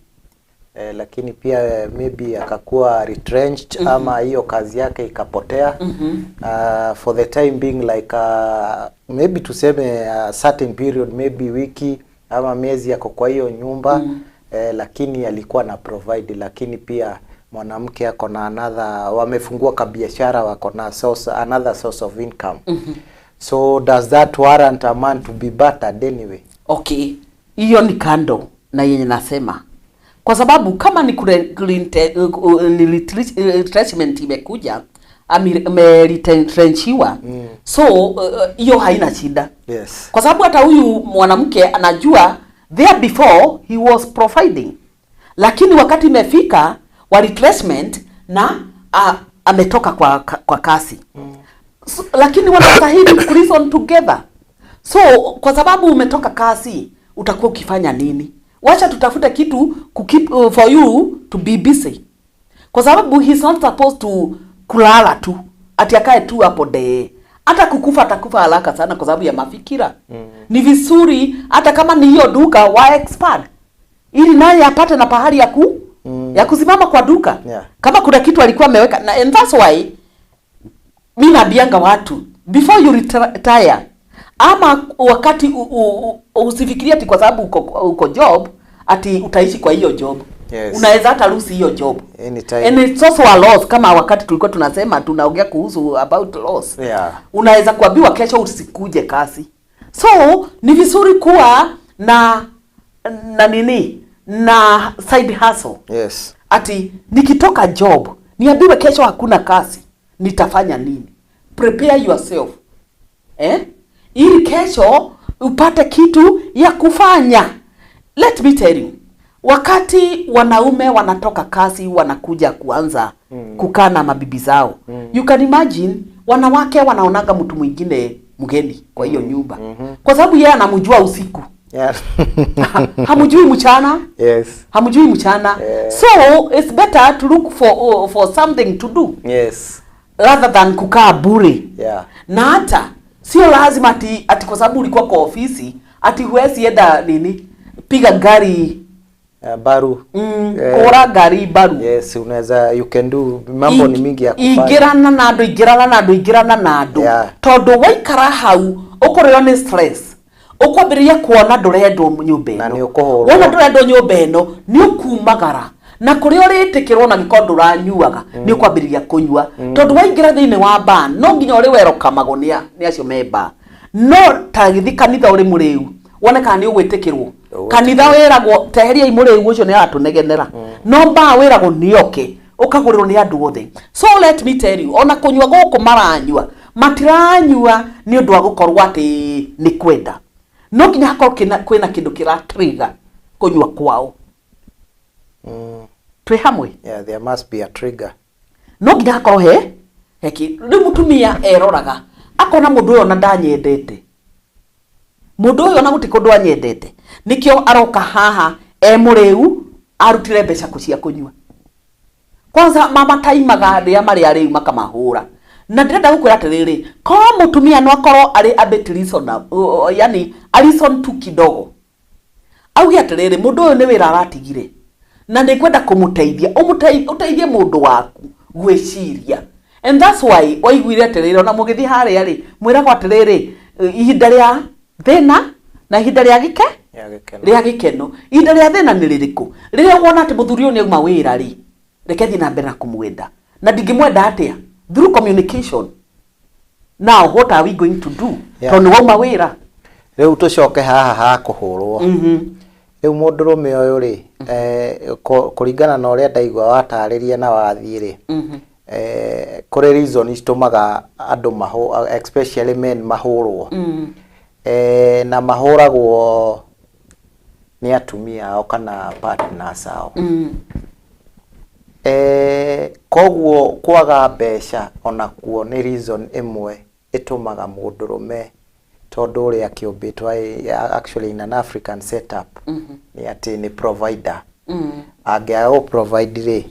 lakini pia maybe akakuwa retrenched ama hiyo kazi yake ikapotea for the time being, like maybe tuseme a certain period, maybe wiki ama miezi yako kwa hiyo nyumba, lakini alikuwa na provide. Lakini pia mwanamke ako na another, wamefungua kabiashara, wako na source, another source of income. So does that warrant a man to be battered anyway? Okay, hiyo ni kando na yenye nasema, kwa sababu kama ni ni retrenchment imekuja, ameretrenchiwa, so hiyo haina shida, kwa sababu hata huyu mwanamke anajua there before he was providing, lakini wakati imefika wa retrenchment na Ametoka kwa kasi. So, lakini wanastahili reason together. So kwa sababu umetoka kasi, utakuwa ukifanya nini? Wacha tutafute kitu kukeep, for you to be busy, kwa sababu he's not supposed to kulala tu, ati akae tu hapo dee. Hata kukufa atakufa haraka sana kwa sababu ya mafikira. Ni vizuri hata kama ni hiyo duka wa expand ili naye apate na pahali ya kusimama kwa duka, kama kuna kitu alikuwa ameweka na, and that's why mi naambianga watu, before you retire ama wakati usifikirie ati kwa sababu uko job ati utaishi kwa hiyo job. Unaweza hata lose hiyo job Anytime. And it's also a loss, kama wakati tulikuwa tunasema, tunaongea kuhusu about loss. Unaweza kuambiwa kesho usikuje kazi. So ni vizuri kuwa na nini, na side hustle, ati nikitoka job niambiwe kesho hakuna kazi, nitafanya nini? Prepare yourself, eh? Ili kesho upate kitu ya kufanya. Let me tell you, wakati wanaume wanatoka kazi wanakuja kuanza kukaa na mabibi zao, you can imagine wanawake wanaonaga mtu mwingine mgeni kwa hiyo nyumba, kwa sababu yeye anamjua usiku, hamjui mchana. Hamjui mchana. So it's better to look for something to do rather than kukaa bure. Na hata sio lazima ati kwa sababu ulikuwa kwa ofisi ati huwezi enda nini, piga gari. Baru. Kura gari baru. Yes, unaweza, you can do, mambo ni mingi ya kufanya. Ingĩrana na andũ, ingĩrana na andũ, ingĩrana na andũ. Tondũ waikara hau ũkũrĩo nĩ stress, ũkwambĩrĩria kuona ndũrendwo nyũmba Na ĩno. nĩ ũkũhũrwo. Wona ndũrendwo nyũmba ĩno, nĩ ũkumagara na kũrĩa ũrĩtĩkĩrwo na gĩkorwo ndũranyuaga, nĩ ũkwambĩrĩria kũnyua, tondũ waingĩra thĩinĩ wa bar no nginya ũrĩ werokamagwo nĩ acio me bar. No ta gĩthi kanitha ũrĩ mũrĩu, wone kana nĩ ũgwĩtĩkĩrwo. Kanitha wĩragwo, teheriai mũrĩu ũcio, nĩ aratũnegenera. No bar wĩragwo nĩoke, ũkagũrĩrwo nĩ andũ othe. So let me tell you, ona kũnyua gũkũ maranyua, matiranyua nĩ ũndũ wa gũkorwo atĩ nĩ kwenda. No nginya hakorwo kwĩna kĩndũ kĩra trigger kũnyua kwao. Twĩ hamwe? Yeah, there must be a trigger. No nginya hakorwo he rĩu mũtumia eroraga akona mũndũ ũyũ ona ndanyendete, mũndũ ũyũ ona gũtirĩ kũndũ anyendete, nĩkĩo aroka haha e mũrĩu, arutire mbeca kũ cia kũnyua. Kwanza mama taimaga rĩrĩa marĩ arĩu makamahũra. Na ndĩrenda gũkwĩra atĩrĩrĩ, korwo mũtumia no akorwo arĩ a bit reasonable, yani a reason tu kidogo, auge atĩrĩrĩ, mũndũ ũyũ nĩ wĩra aratigire na nĩ ngwenda kũmũteithia. Ũteithie mũndũ waku gwĩciria. And that's why waiguire atĩrĩrĩ, ona mũgĩthiĩ harĩa rĩ, mwĩragwo atĩrĩrĩ, ihinda rĩa thĩna na ihinda rĩa gĩke Ya gĩkeno. Rĩa gĩkeno. Ihinda rĩa thĩna nĩ rĩrĩkũ? Rĩrĩa wona atĩ mũthuri ũyũ nĩ auma wĩra rĩ, reke thiĩ na mbere na kũmwenda. Na ndingĩmwenda atĩa? Through communication. Now what are we going to do? Tondũ nĩ wauma wĩra. Rĩu tũcoke haha ha kũhũrwo. Rĩu mũndũrũme ũyũ rĩ, kũringana na ũrĩa ndaigua watarĩria na wathiĩ rĩ, kũrĩ reason citũmaga andũ mahũ, especially men, mahũrwo. Na mahũragwo nĩ atumia ao kana partners ao. Koguo kwaga mbeca onakuo nĩ reason ĩmwe ĩtũmaga mũndũrũme, tondũ ũrĩa akĩũmbĩtwo actually in an African setup nĩ atĩ nĩ provider. Angĩaga gũ provide rĩ,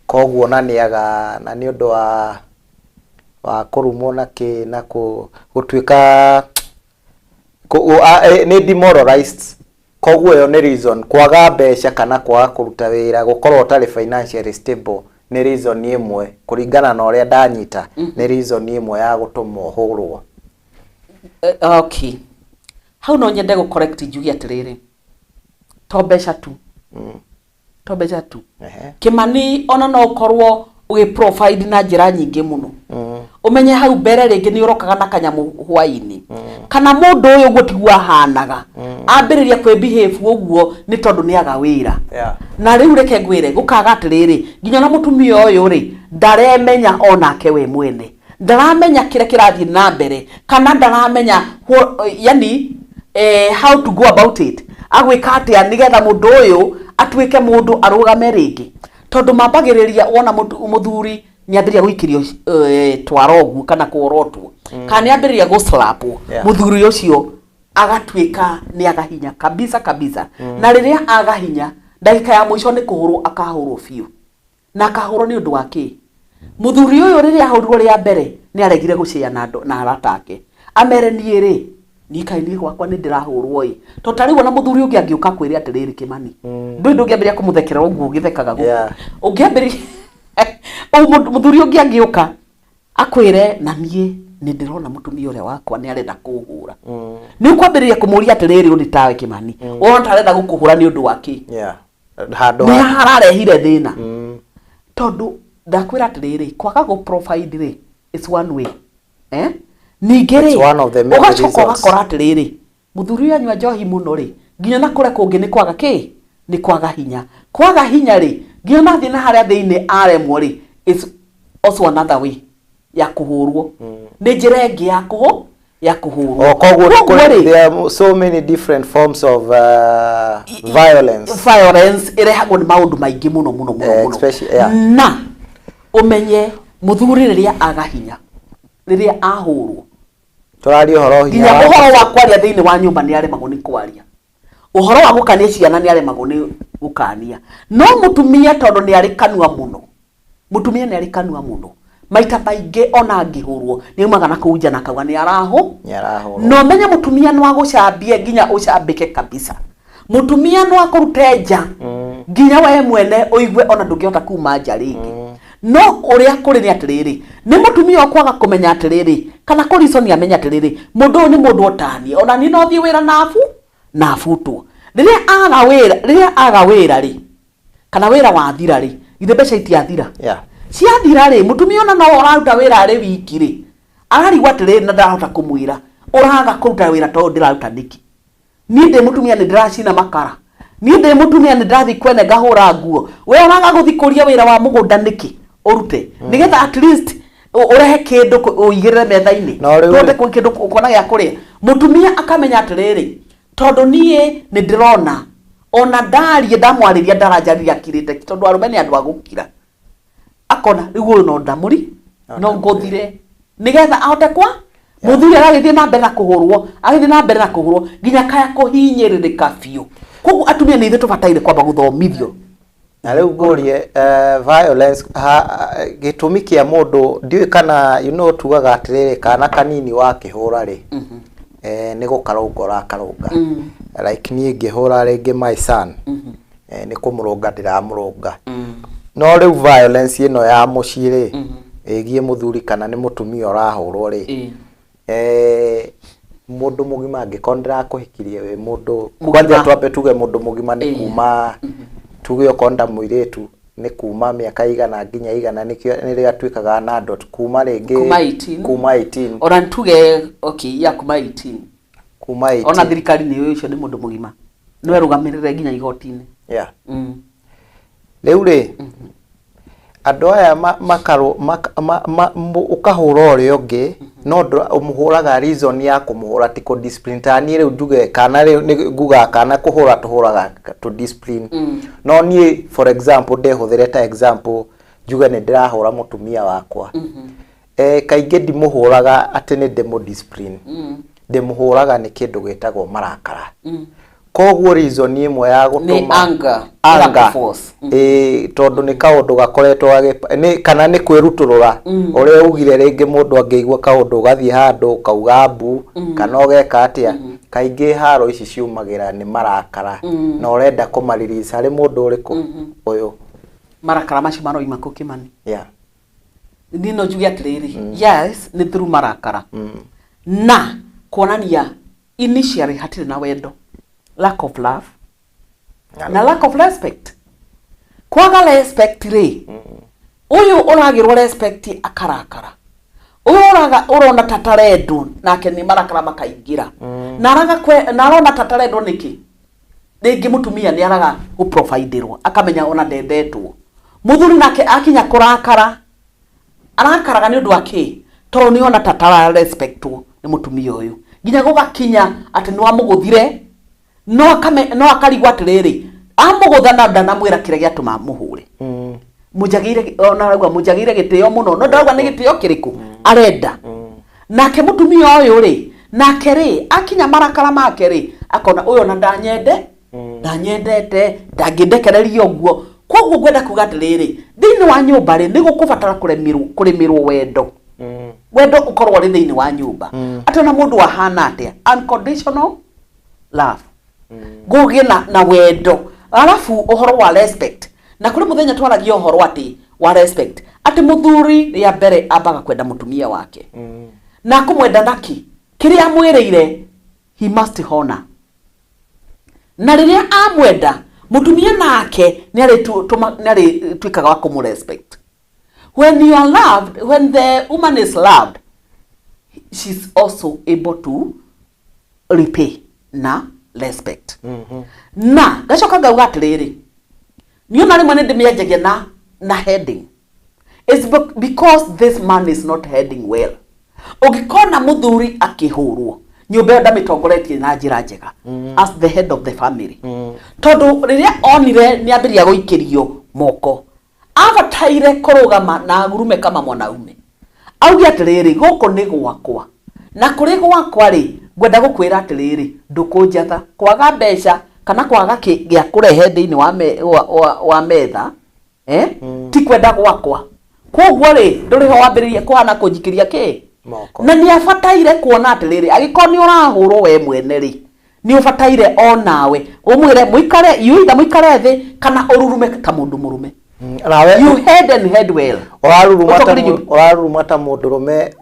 koguo na nĩaga na nĩ ũndũ wa kũrumwo na kĩ na gũtuĩka nĩ demoralized. Koguo ĩyo nĩ reason, kwaga mbeca kana kwaga kũruta wĩra, gũkorwo ũtarĩ financially stable nĩ reason ĩmwe, kũringana na ũrĩa ndanyita, nĩ reason ĩmwe ya gũtũma ũhũrwo. Okay, hau no nyende gũ correct, njuge atĩrĩrĩ, to mbeca tu, to mbeca tu. Kĩmani, ona no ũkorwo ũgĩ provide na njĩra nyingĩ mũno. Ũmenye hau mbere rĩngĩ nĩ ũrokaga na kanyamũ hwainĩ, kana mũndũ ũyũ ũguo tiguo ahanaga, ambĩrĩria kwĩ behave ũguo nĩ tondũ nĩ aga wĩra. Na rĩu reke ngwĩre, gũkaga atĩrĩrĩ, nginya na mũtumia ũyũ rĩ, ndaremenya onake we mwene, ndaramenya kĩrĩa kĩrathiĩ na mbere, kana ndaramenya yani how to go about it, agwĩka atĩa nĩgetha mũndũ ũyũ atuĩke mũndũ arũgame rĩngĩ, tondũ mambagĩrĩria wona mũthuri Nĩ ambĩrĩria gũikĩrio twara ũguo kana kworotwo kana nĩ ambĩrĩria gũslapwo, mũthuri ũcio agatuĩka nĩ agahinya kabisa kabisa. Na rĩrĩa agahinya, ndagĩka ya mũico nĩ kũhũrwo akahũrwo biũ. Na akahũrwo nĩ ũndũ wa kĩ? Mũthuri ũyũ rĩrĩa ahũrirwo rĩa mbere nĩ aregire gũcĩa na andũ na arata ake, amere niĩ rĩ, niĩ kaĩ niĩ gwakwa nĩ ndĩrahũrwo ĩ. To ta rĩu ona mũthuri ũngĩ angĩũka kwĩre atĩrĩrĩ, Kĩmani, ndũĩ ndũngĩambĩrĩria kũmũthekerera ũguo ũgĩthekaga gũkũ. Ũngĩambĩrĩria mũthuri ũngĩ angĩũka akwĩre, na niĩ nĩ ndĩrona mũtumia ũrĩa wakwa nĩ arenda kũhũra, nĩ ũkwambĩrĩria kũmũria atĩrĩrĩ, ũndĩ tawe Kĩmani, ũrona ta arenda gũkũhũra nĩ ũndũ wa kĩ? Handũ nĩ hararehire thĩna. Tondũ ndakwĩra atĩrĩrĩ, kwaga gũ provide rĩ, it's one way, eh? Ningĩ rĩ, It's one of the many ũgacoka reasons. ũgakora atĩrĩrĩ, mũthuri ũyũ anyua njohi mũno rĩ, nginya na kũrĩa kũngĩ nĩ kwaga kĩ? Nĩ kwaga hinya. Kwaga hinya rĩ, nginya nathiĩ na harĩa thĩinĩ aremwo rĩ, it's also another way ya kũhũrwo. Nĩ njĩra ĩngĩ ya kũhũrwo. O koguo nĩ Koguo rĩ, there are so many different forms of violence. Violence ĩrehagwo nĩ maũndũ maingĩ mũno mũno mũno mũno. Especially, yeah. Na ũmenye mũthuri rĩrĩa aga hinya, rĩrĩa ahũrwo, Tũraria ũhoro hinya nginya wa ũhoro wa kwaria thĩinĩ wa nyũmba nĩ aremagwo nĩ kwaria, ũhoro wa gũkania ciana nĩ aremagwo nĩ gũkania. No mũtumia tondũ nĩ arĩ kanua mũno, mũtumia nĩ arĩ kanua mũno, maita maingĩ ona angĩhũrwo nĩ aumaga na kũu nja na akauga nĩ arahũ. Nĩ arahũrwo. Na ũmenye mũtumia no agũcambie nginya ũcambĩke kabisa. Mũtumia no akũrute nja nginya we mwene ũigue ona ndũngĩhota kuma nja rĩngĩ. No ũrĩa kũrĩ nĩ atĩrĩrĩ, nĩ mũtumia ũkwaga kũmenya atĩrĩrĩ, kana kũriconi amenya atĩrĩrĩ, mũndũ ũyũ nĩ mũndũ otanie, ona niĩ no thiĩ wĩra nabu na abutwo. Rĩrĩa aga wĩra rĩ, kana wĩra wathira rĩ, githĩ mbeca itiathira? Ciathira rĩ, mũtumia ona no ũraruta wĩra arĩ wiki rĩ, ararigwo atĩrĩrĩ, na ndarahota kũmwĩra, ũraga kũruta wĩra tondũ ndĩraruta nĩkĩ? Niĩ ndĩ mũtumia, nĩ ndĩracina makara. Niĩ ndĩ mũtumia, nĩ ndĩrathiĩ kwene ngahũra nguo. We ũraga gũthiĩ kũria wĩra wa mũgũnda nĩkĩ ũrute, nĩgetha at least ũrehe kĩndũ ũigĩrĩre metha-inĩ, No rĩu tũhote kĩndũ kuona gĩa kũrĩa. Mũtumia akamenya atĩrĩrĩ, tondũ niĩ nĩ ndĩrona ona ndarie ndamwarĩria ndaranjarĩria akirĩte, tondũ arũme nĩ andũ a gũkira, akona rĩu ũyũ no ndamũri no ngũthire nĩgetha ahote kwa mũthuri aragĩthiĩ na mbere na kũhũrwo, agĩthiĩ na mbere na kũhũrwo nginya kaya kũhinyĩrĩrĩka biũ. Koguo atumia nĩ ithuĩ tũbataire kwamba gũthomithio. Na rĩu ngũrie, violence gĩtũmi kĩa mũndũ ndiũĩ kana tugaga atĩrĩrĩ, kana kanini wakĩhũra rĩ, nĩ gũkarũnga ũrakarũnga. Like niĩ ngĩhũra rĩngĩ my son, nĩ kũmũrũnga ndĩramũrũnga. No rĩu violence ĩno ya mũciĩ rĩ, ĩgiĩ mũthuri kana nĩ mũtumia ũrahũrwo rĩ, mũndũ mũgima angĩkorwo ndĩrakũhikirie wĩ mũndũ Mũgima. Kwanja twambe tuge mũndũ mũgima nĩ kuma tuge okorwo nda mũirĩtu nĩ kuma mĩaka igana nginya igana, nĩkĩo nĩrĩo atuĩkaga na adult, kuma rĩngĩ Kuma 18. Kuma 18. Ona ntuge okay ya kuma 18. Kuma 18. Ona thirikari nĩ ũĩ ũcio nĩ mũndũ mũgima, no erũgamĩrĩre nginya igoti-inĩ. Rĩu rĩ, andũ aya makarũ ũkahũra ũrĩa ũngĩ, no ũmũhũraga, reason ya kũmũhũra ti kũ discipline. Ta niĩ rĩu njuge kana rĩu nĩ ngugaga kana kũhũra tũhũraga to discipline. No niĩ, for example, ndĩhũthĩre ta example, njuge nĩ ndĩrahũra mũtumia wakwa, kaingĩ ndimũhũraga atĩ nĩ ndĩmũ discipline. Ndĩmũhũraga nĩ kĩndũ gĩtagwo marakara. Koguo reason ĩmwe ya gũtũma anger, anger. Ĩgakũforce. Ĩĩ, tondũ nĩ kaũndũ gakoretwo nĩ kana nĩ kwĩrutũrũra ũrĩa ugire, rĩngĩ mũndũ angĩigua kaũndũ ũgathiĩ handũ ũkauga mbu kana ũgeka atĩa. Kaingĩ haro ici ciumagĩra nĩ marakara na ũrenda kũma-release harĩ mũndũ ũrĩkũ ũyũ. Marakara macio maroima kũ, Kĩmani? Niĩ no njuge atĩrĩrĩ, yes, nĩ through marakara na kuonania initially hatirĩ na wendo, lack of love na lack of respect. Kwaga respect rĩ, ũyũ ũragĩrwo respect akarakara, ũyũ ũraga ũrona ta tarendwo nake nĩ marakara makaingĩra na araga na arona ta tarendwo. Nĩkĩ? Rĩngĩ mũtumia nĩ araga gũproviderwo, akamenya ona ndendetwo. Mũthuri nake akinya kũrakara, arakaraga nĩ ũndũ wa kĩ? Tondũ nĩ ona ta tara respectwo nĩ mũtumia ũyũ, nginya gũgakinya atĩ nĩ wamũgũthire, no akame no akarigwo atĩrĩrĩ, amũgũtha na ndanamwĩra kĩrĩa gĩatũma mũhũre. Mũnjagĩire ona arauga mũnjagĩire gĩtĩo mũno, no ndarauga nĩ gĩtĩo kĩrĩkũ arenda. Nake mũtumia ũyũ rĩ, nake rĩ, akinya marakara make rĩ, akona ũyũ ona ndanyende, ndanyendete, ndangĩndekereria ũguo. Koguo ngwenda kuga atĩrĩrĩ, thĩinĩ wa nyũmba rĩ, nĩ gũkũbatara kũrĩmĩrwo wendo. Wendo ũkorwo ũrĩ thĩinĩ wa nyũmba, atĩ ona mũndũ ahana atĩa, unconditional love, gũgĩe na wendo. Arabu ũhoro wa respect, na kũrĩ mũthenya twaragia ũhoro atĩ wa respect, atĩ mũthuri rĩa mbere ambaga kwenda mũtumia wake. Na kũmwenda naki kĩrĩa amwĩrĩire, he must honor. Na rĩrĩa amwenda mũtumia, nake nĩ arĩtuĩkaga wa kũmũ respect. When you are loved, when the woman is loved, she's also able to repay na respect. Na ngacoka ngauga atĩrĩrĩ, niĩ ona rĩmwe nĩ ndĩmĩanjagia na heading. It's because this man is not heading well. Ũngĩkona mũthuri akĩhũrwo, nyũmba ĩyo ndamĩtongoretie na njĩra njega as the head of the family, tondũ rĩrĩa onire nĩ ambĩrĩria gũikĩrio moko, abataire kũrũgama na agurume kama mwanaume, auge atĩrĩrĩ, gũkũ nĩ gwakwa, na kũrĩ gwakwa rĩ, ngwenda gũkwĩra atĩrĩrĩ, ndũkũnjatha kwaga mbeca kana kwaga gĩa kũrehe thĩinĩ wa metha, eh? Ti kwenda gwakwa. Koguo rĩ, ndũrĩ ho wambĩrĩria kũhana kũnjikĩria kĩ Moko. Na nĩ abataire kuona atĩrĩrĩ, angĩkorwo nĩ ũrahũrwo we mwene rĩ, nĩ ũbataire o nawe ũmwĩre mũikare, you either mũikare thĩ kana ũrurume ta mũndũ mũrũme. Nawe You head and head well. Ũraruruma ta Ũtongorie nyũmba. Ũraruruma ta mũndũrũme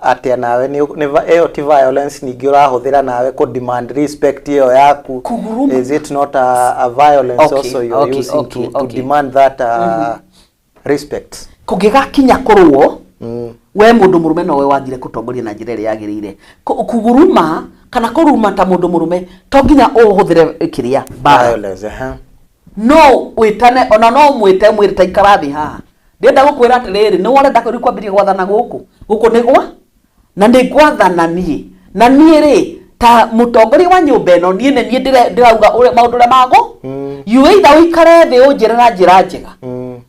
atĩa? Nawe ĩyo ti violence ningĩ ũrahũthĩra nawe kũ demand respect ĩyo yaku? Kuguruma. Is it not a violence also you're using to demand that respect? Kũngĩgakinya kũrũo, we mũndũ mũrũme nowe wagire kũtongoria na njĩra ĩrĩa yagĩrĩire. Kuguruma kana kũruma ta mũndũ mũrũme to nginya ũhũthĩre kĩrĩa mbara. Violence, eh? No wĩtane, ona no mwĩte, mwĩre ta ikara thĩ haha, ndĩrenda gũkwĩra atĩrĩrĩ, nĩ worenda rĩu kwambĩrĩria gwathana gũkũ, gũkũ nĩ gwa na nĩ ngwathana niĩ, na niĩ rĩ, ta mũtongoria wa nyũmba ĩno, niĩ nĩ niĩ ndĩrauga ũrĩa maũndũ ũrĩa mago. You either ũikare thĩ ũnjĩre na njĩra njega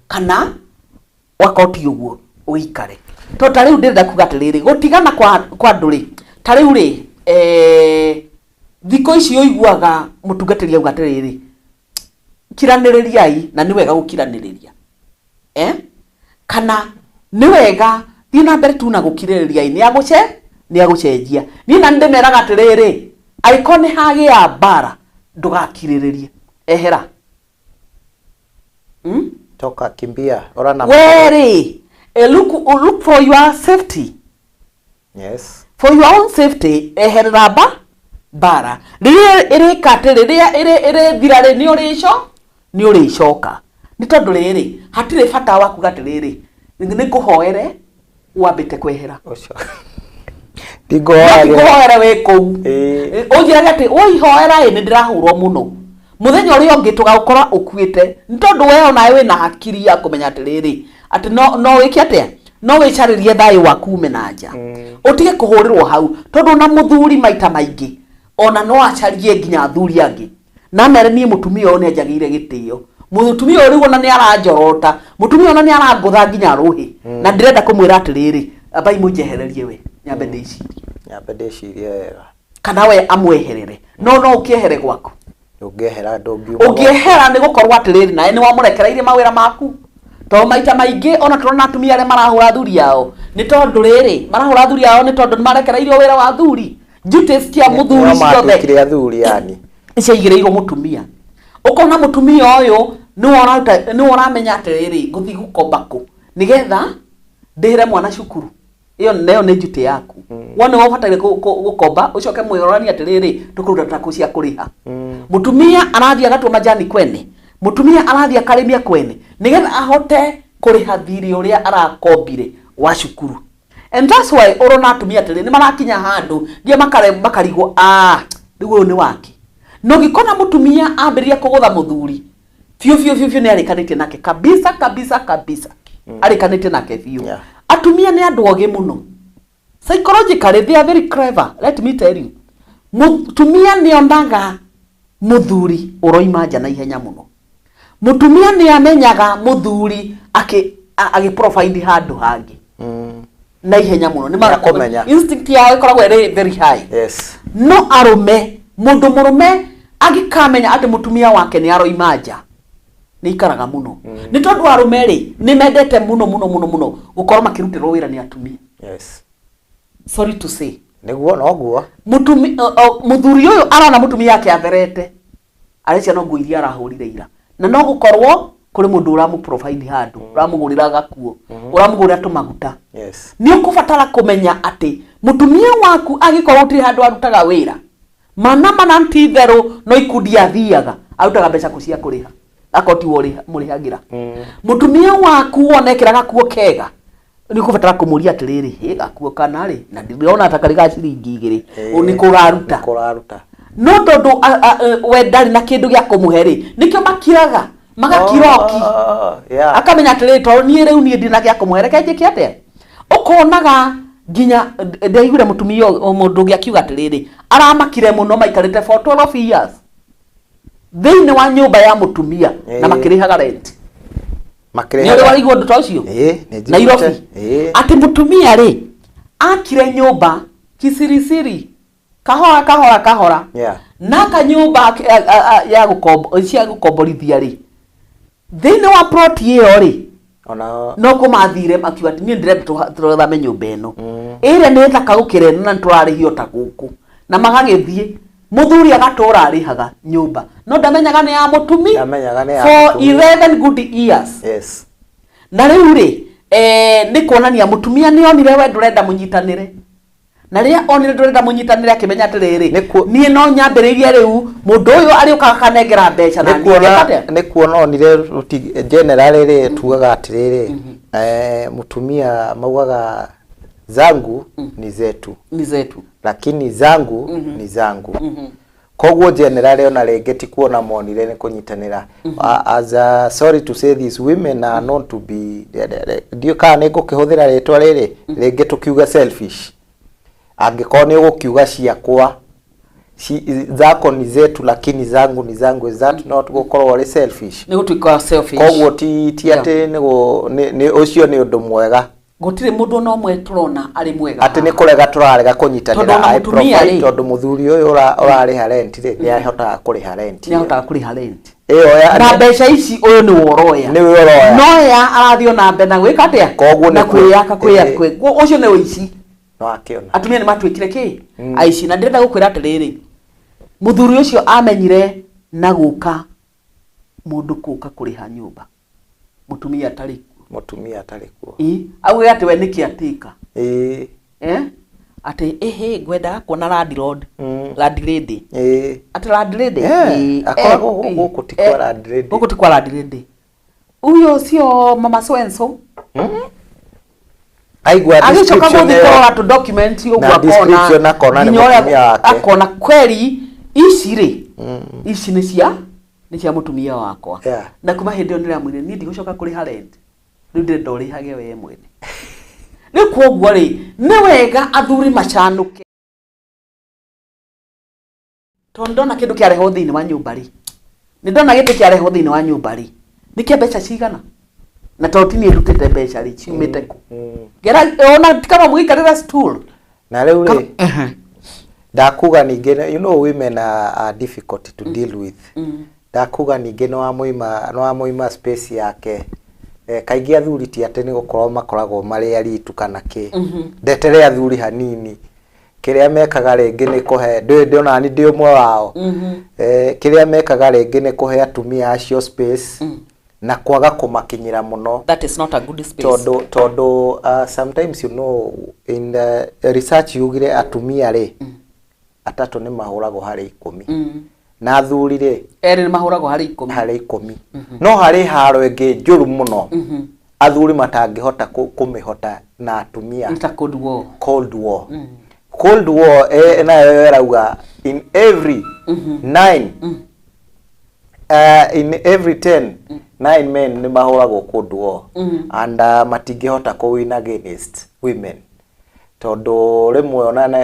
kana wakorwo ti ũguo ũikare. Tondũ ta rĩu ndĩrenda kuga atĩrĩrĩ, gũtigana kwa andũ rĩ, ta rĩu rĩ, thikũ ici ũiguaga mũtungatĩri auga atĩrĩrĩ, kiranĩrĩriai, na nĩ wega gũkiranĩrĩria, eh? Kana nĩ wega thiĩ na mbere tu na gũkirĩrĩria, nĩ agũcenjia. Niĩ na nĩndĩmeraga atĩrĩrĩ, angĩkorwo nĩ hagĩa mbara, ndũgakirĩrĩrie, ehera. Toka, kimbia, ora na Werĩ, look for your safety. For your own safety, eherera mbara. Rĩrĩa ĩrĩka atĩ rĩrĩa ĩrĩthira rĩ, nĩ ũrĩcoka, nĩ tondũ rĩrĩ, hatirĩ bata wa kuga atĩrĩrĩ, nĩ ngũhoere wambĩte kwehera. Ũcio No ndingũhoyagĩra. Ngũhoere wĩ kũu. Ũnjĩrage atĩ ũihoera ĩ, nĩ ndĩrahũrwo mũno, mũthenya ũrĩa ũngĩ tũgagũkora ũkuĩte, nĩ tondũ we onawe wĩna hakiri ya kũmenya atĩrĩrĩ, atĩ no wĩke atĩa, no wĩcarĩrie thayũ waku ume na nja, ũtige kũhũrĩrwo hau, tondũ ona mũthuri maita maingĩ ona no acarie nginya athuri angĩ na mere, niĩ mũtumia ũyũ nĩ anjagĩire gĩtĩo, mũtumia ũyũ rĩu ona nĩ aranjorota, mũtumia ona nĩ arangũtha nginya rũhĩ, na ndĩrenda kũmwĩra atĩrĩrĩ, ambai mũnjehererie, we nyambe ndĩcirie. Nyambe ndĩcirie wega. Kana we amweherere, no ũkĩehere gwaku. Ndũngĩehera, ndũngiuma. Ũngĩehera nĩ gũkorwo atĩrĩrĩ, nawe nĩ wamũrekereirie mawĩra maku, tondũ maita maingĩ ona tũrona atumia arĩa marahũra athuri ao, nĩ tondũ rĩrĩ, marahũra athuri ao nĩ tondũ nĩ marekereirio wĩra wa athuri, duties cia mũthuri Nĩo ciothe matuĩkire athuri yani. Ciaigĩrĩirwo mũtumia. Ũkona mũtumia ũyũ nĩwe ũraruta, nĩwe ũramenya atĩrĩrĩ, ngũthiĩ gũkomba kũ nĩgetha ndĩhĩre mwana cukuru. Ĩyo nayo nĩ duty yaku. Wona nĩwe ũbataire gũkomba, ũcoke mwĩroranie atĩrĩrĩ, tũkũruta takũ cia kũrĩha. Mũtumia arathiĩ agatua majani kwene, mũtumia arathiĩ akarĩmia kwene nĩgetha ahote kũrĩha thirĩ ũrĩa arakombire wa cukuru. And that's why ũrona atumia atĩrĩ, nĩ marakinya handũ nginya makarigwo, ah, rĩu ũyũ nĩ wake. Na ũngĩkona mũtumia ambĩrĩria kũgũtha mũthuri biũ biũ biũ biũ, nĩ arĩkanĩtie nake kabisa kabisa kabisa, arĩkanĩtie nake biũ. Atumia nĩ andũ ogĩ mũno psychologically, they are very clever. Let me tell you, mũtumia nĩ onaga mũthuri ũroima nja na ihenya mũno. Mũtumia nĩ amenyaga mũthuri agĩ provide handũ hangĩ na ihenya mũno. Nĩ Nĩakũmenya. Instinct yao ĩkoragwo ĩrĩ very high. No arũme, mũndũ mũrũme angĩkamenya atĩ mũtumia wake nĩ aroima nja, nĩ ikaraga mũno, nĩ tondũ arũme rĩ, nĩ mendete mũno mũno mũno mũno gũkorwo makĩrutĩrwo wĩra nĩ atumia. Sorry to say. Nĩguo, noguo. Mũthuri ũyũ arona mũtumia wake atherete, arecia no nguo iria arahũrire ira, na no gũkorwo kũrĩ mũndũ ũramũ provide handũ, ũramũgũrĩra gakuo, ũramũgũrĩra tũmaguta. Nĩ ũkũbatara kũmenya atĩ mũtumia waku angĩkorwo gũtirĩ handũ arutaga wĩra, mana mana ti itherũ, no ikundi athiaga, arutaga mbeca kũ cia kũrĩha akorwo tiwe mũrĩhagĩra? Mũtumia waku wona ekĩra gakuo kega, nĩ ũkũbatara kũmũria atĩrĩrĩ, "Hĩ, gakuo kana rĩ, na ndĩrona ta karĩ ga ciringi 2, nĩ kũraruta?" Nĩ kũraruta. No tondũ we ndarĩ na kĩndũ gĩa kũmũhe rĩ, nĩkĩo makiraga, magakiroki. Oh, yeah. Akamenya atĩrĩrĩ, tondũ niĩ rĩu niĩ ndina gĩa kũmũhe, reke njĩke atĩa? Ũkonaga nginya ndaiguire mũtumia mũndũ ũngĩ akiuga atĩrĩrĩ, aramakire mũno, maikarĩte for 12 years thĩinĩ wa nyũmba ya mũtumia na makĩrĩhaga rent. Nĩ Makĩrĩhaga. ũrĩ waigua ũndũ ta ũcio? Ĩĩ, nĩ njiguĩte. Nairobi. Atĩ mũtumia rĩ, akire nyũmba kisirisiri, kahora kahora kahora, na kanyũmba ya gũkombo cia gũkomborithia rĩ, thĩinĩ wa plot ĩyo rĩ, Ona no kũmathire makiuga atĩ niĩ ndĩrenda tũthame nyũmba ĩno ĩrĩa nĩ thaka gũkĩra ĩno, na nĩtũrarĩhio ta gũkũ, na magagĩthiĩ. Mũthuri agatũra arĩhaga nyũmba, no ndamenyaga nĩ ya mũtumi. Ndamenyaga nĩ ya For mũtumia. 11 good years. Na rĩu rĩ, nĩ kuonania mũtumia nĩ onire we ndũrenda mũnyitanĩre, na rĩrĩa onire ndũrenda mũnyitanĩre, akĩmenya atĩrĩrĩ, niĩ no nyambĩrĩirie rĩu, mũndũ ũyũ arĩũkaga akanengera mbeca na nĩ niĩ kuona ngeka atĩa? Nĩ kuona onire generally rĩ, tugaga atĩrĩrĩ, mũtumia maugaga zangu ni zetu, Ni zetu, lakini zangu ni zangu. Koguo generally ona rĩngĩ ti kuona monire nĩ kũnyitanĩra. As a, sorry to say this, women are known to be, ndiũ kana nĩ ngũkĩhũthĩra rĩtwa rĩrĩ rĩngĩ, tũkiuga selfish. Angĩkorwo nĩ ũgũkiuga ciakwa zako ni zetu lakini zangu ni zangu, is that not gũkorwo ũrĩ selfish? Nĩ gũtuĩka selfish. Koguo ti atĩ nĩ ũcio nĩ ũndũ mwega. Gũtirĩ mũndũ ona ũmwe tũrona arĩ mwega Atĩ nĩ haha. kũrega tũrarega kũnyitanĩra. Tondũ ona I mũtumia provide, rĩ- tondũ mũthuri ũyũ ũrarĩha rent rĩ, nĩ ahotaga kũrĩha rent. Nĩ ahotaga kũrĩha rent. Ĩyo ya Na mbeca ici ũyũ nĩ woroya. Nĩwe ũroya. Noya arathiĩ ona mbere na gwĩka atĩa? Koguo nĩ Na kwĩyaka ũcio nĩ ũici. No akĩona. Atumia nĩ matuĩkire kĩ aici. Na ndĩrenda gũkwĩra atĩrĩrĩ, mũthuri ũcio amenyire na gũka mũndũ kũka kũrĩha nyũmba mũtumia atarĩ kuo. Mũtumia atarĩ kuo. Ĩ, auge atĩ we nĩkĩ atĩka, atĩ ĩhĩ ngwendaga kuona landlord, landlady, atĩ landlady. Akoragwo gũkũ ti kwa landlady. Gũkũ ti kwa landlady, huyo sio mama so and so. Aigua Agĩcoka description gũthiĩ ĩyo. kũrora tũ document ũguo, Na description akona nĩ nginya ũrĩa mũtumia wake. Akona kweri ici rĩ, ici nĩ cia mũtumia wakwa. Na kuma hĩndĩ ĩyo nĩramwĩrire, niĩ ndigũcoka kũrĩha rent rĩu, ndĩrenda ũrĩhage we mwene. Rĩu koguo rĩ, nĩ wega athuri macanũke, tondũ ndona kĩndũ kĩarehwo thĩinĩ wa nyũmba rĩ, nĩ ndona gĩtĩ kĩarehwo thĩinĩ wa nyũmba rĩ, nĩ kĩa mbeca cigana? Na tondũ ti niĩ ndutĩte mbeca rĩ, ciumĩte kũ? Ngera ona ti kama mũgĩikarĩra stool. Na rĩu rĩ, ndakuga ningĩ, you know women are difficult to deal with. Ndakuga ningĩ nĩ wamũima space yake. Kaingĩ athuri ti atĩ nĩ gũkorwo makoragwo marĩ aritu kana kĩ. Ndetere athuri hanini, kĩrĩa mekaga rĩngĩ nĩ kũhe, ndĩ ndĩona ni ndĩ ũmwe wao, kĩrĩa mekaga rĩngĩ nĩ kũhe atumia acio space na kwaga kũmakinyĩra mũno. That is not a good space. Tondũ sometimes, you know, in the research yugire atumia rĩ, atatũ nĩ mahũragwo harĩ 10, na athuri rĩ, erĩ nĩ mahũragwo harĩ 10. Harĩ 10. No harĩ haro ĩngĩ njũru mũno athuri matangĩhota kũmĩhota na atumia. Nĩ ta cold war. Cold war. Cold war, nayo ĩrauga in every nine, in every 10, nine men nĩ mahũragwo cold war, and matingĩhota kũ win against women, tondũ rĩmwe ona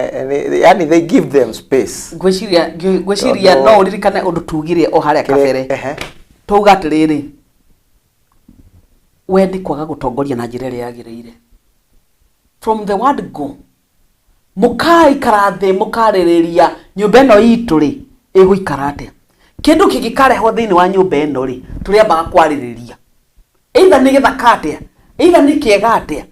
yani they give them space. Ngwĩciria Tondũ- no ũririkane ũndũ tugire o harĩa kabere. Twauga atĩrĩrĩ, we nĩ kwaga gũtongoria na njĩra ĩrĩa yagĩrĩire from the word go. Mũkaikara thĩ, mũkarĩrĩria nyũmba ĩno itũ rĩ, ĩgũikara atĩa. Kĩndũ kĩngĩkarehwo thĩinĩ wa nyũmba ĩno rĩ, tũrĩambaga kwarĩrĩria, either nĩ gĩthaka atĩa, either nĩ kĩega atĩa.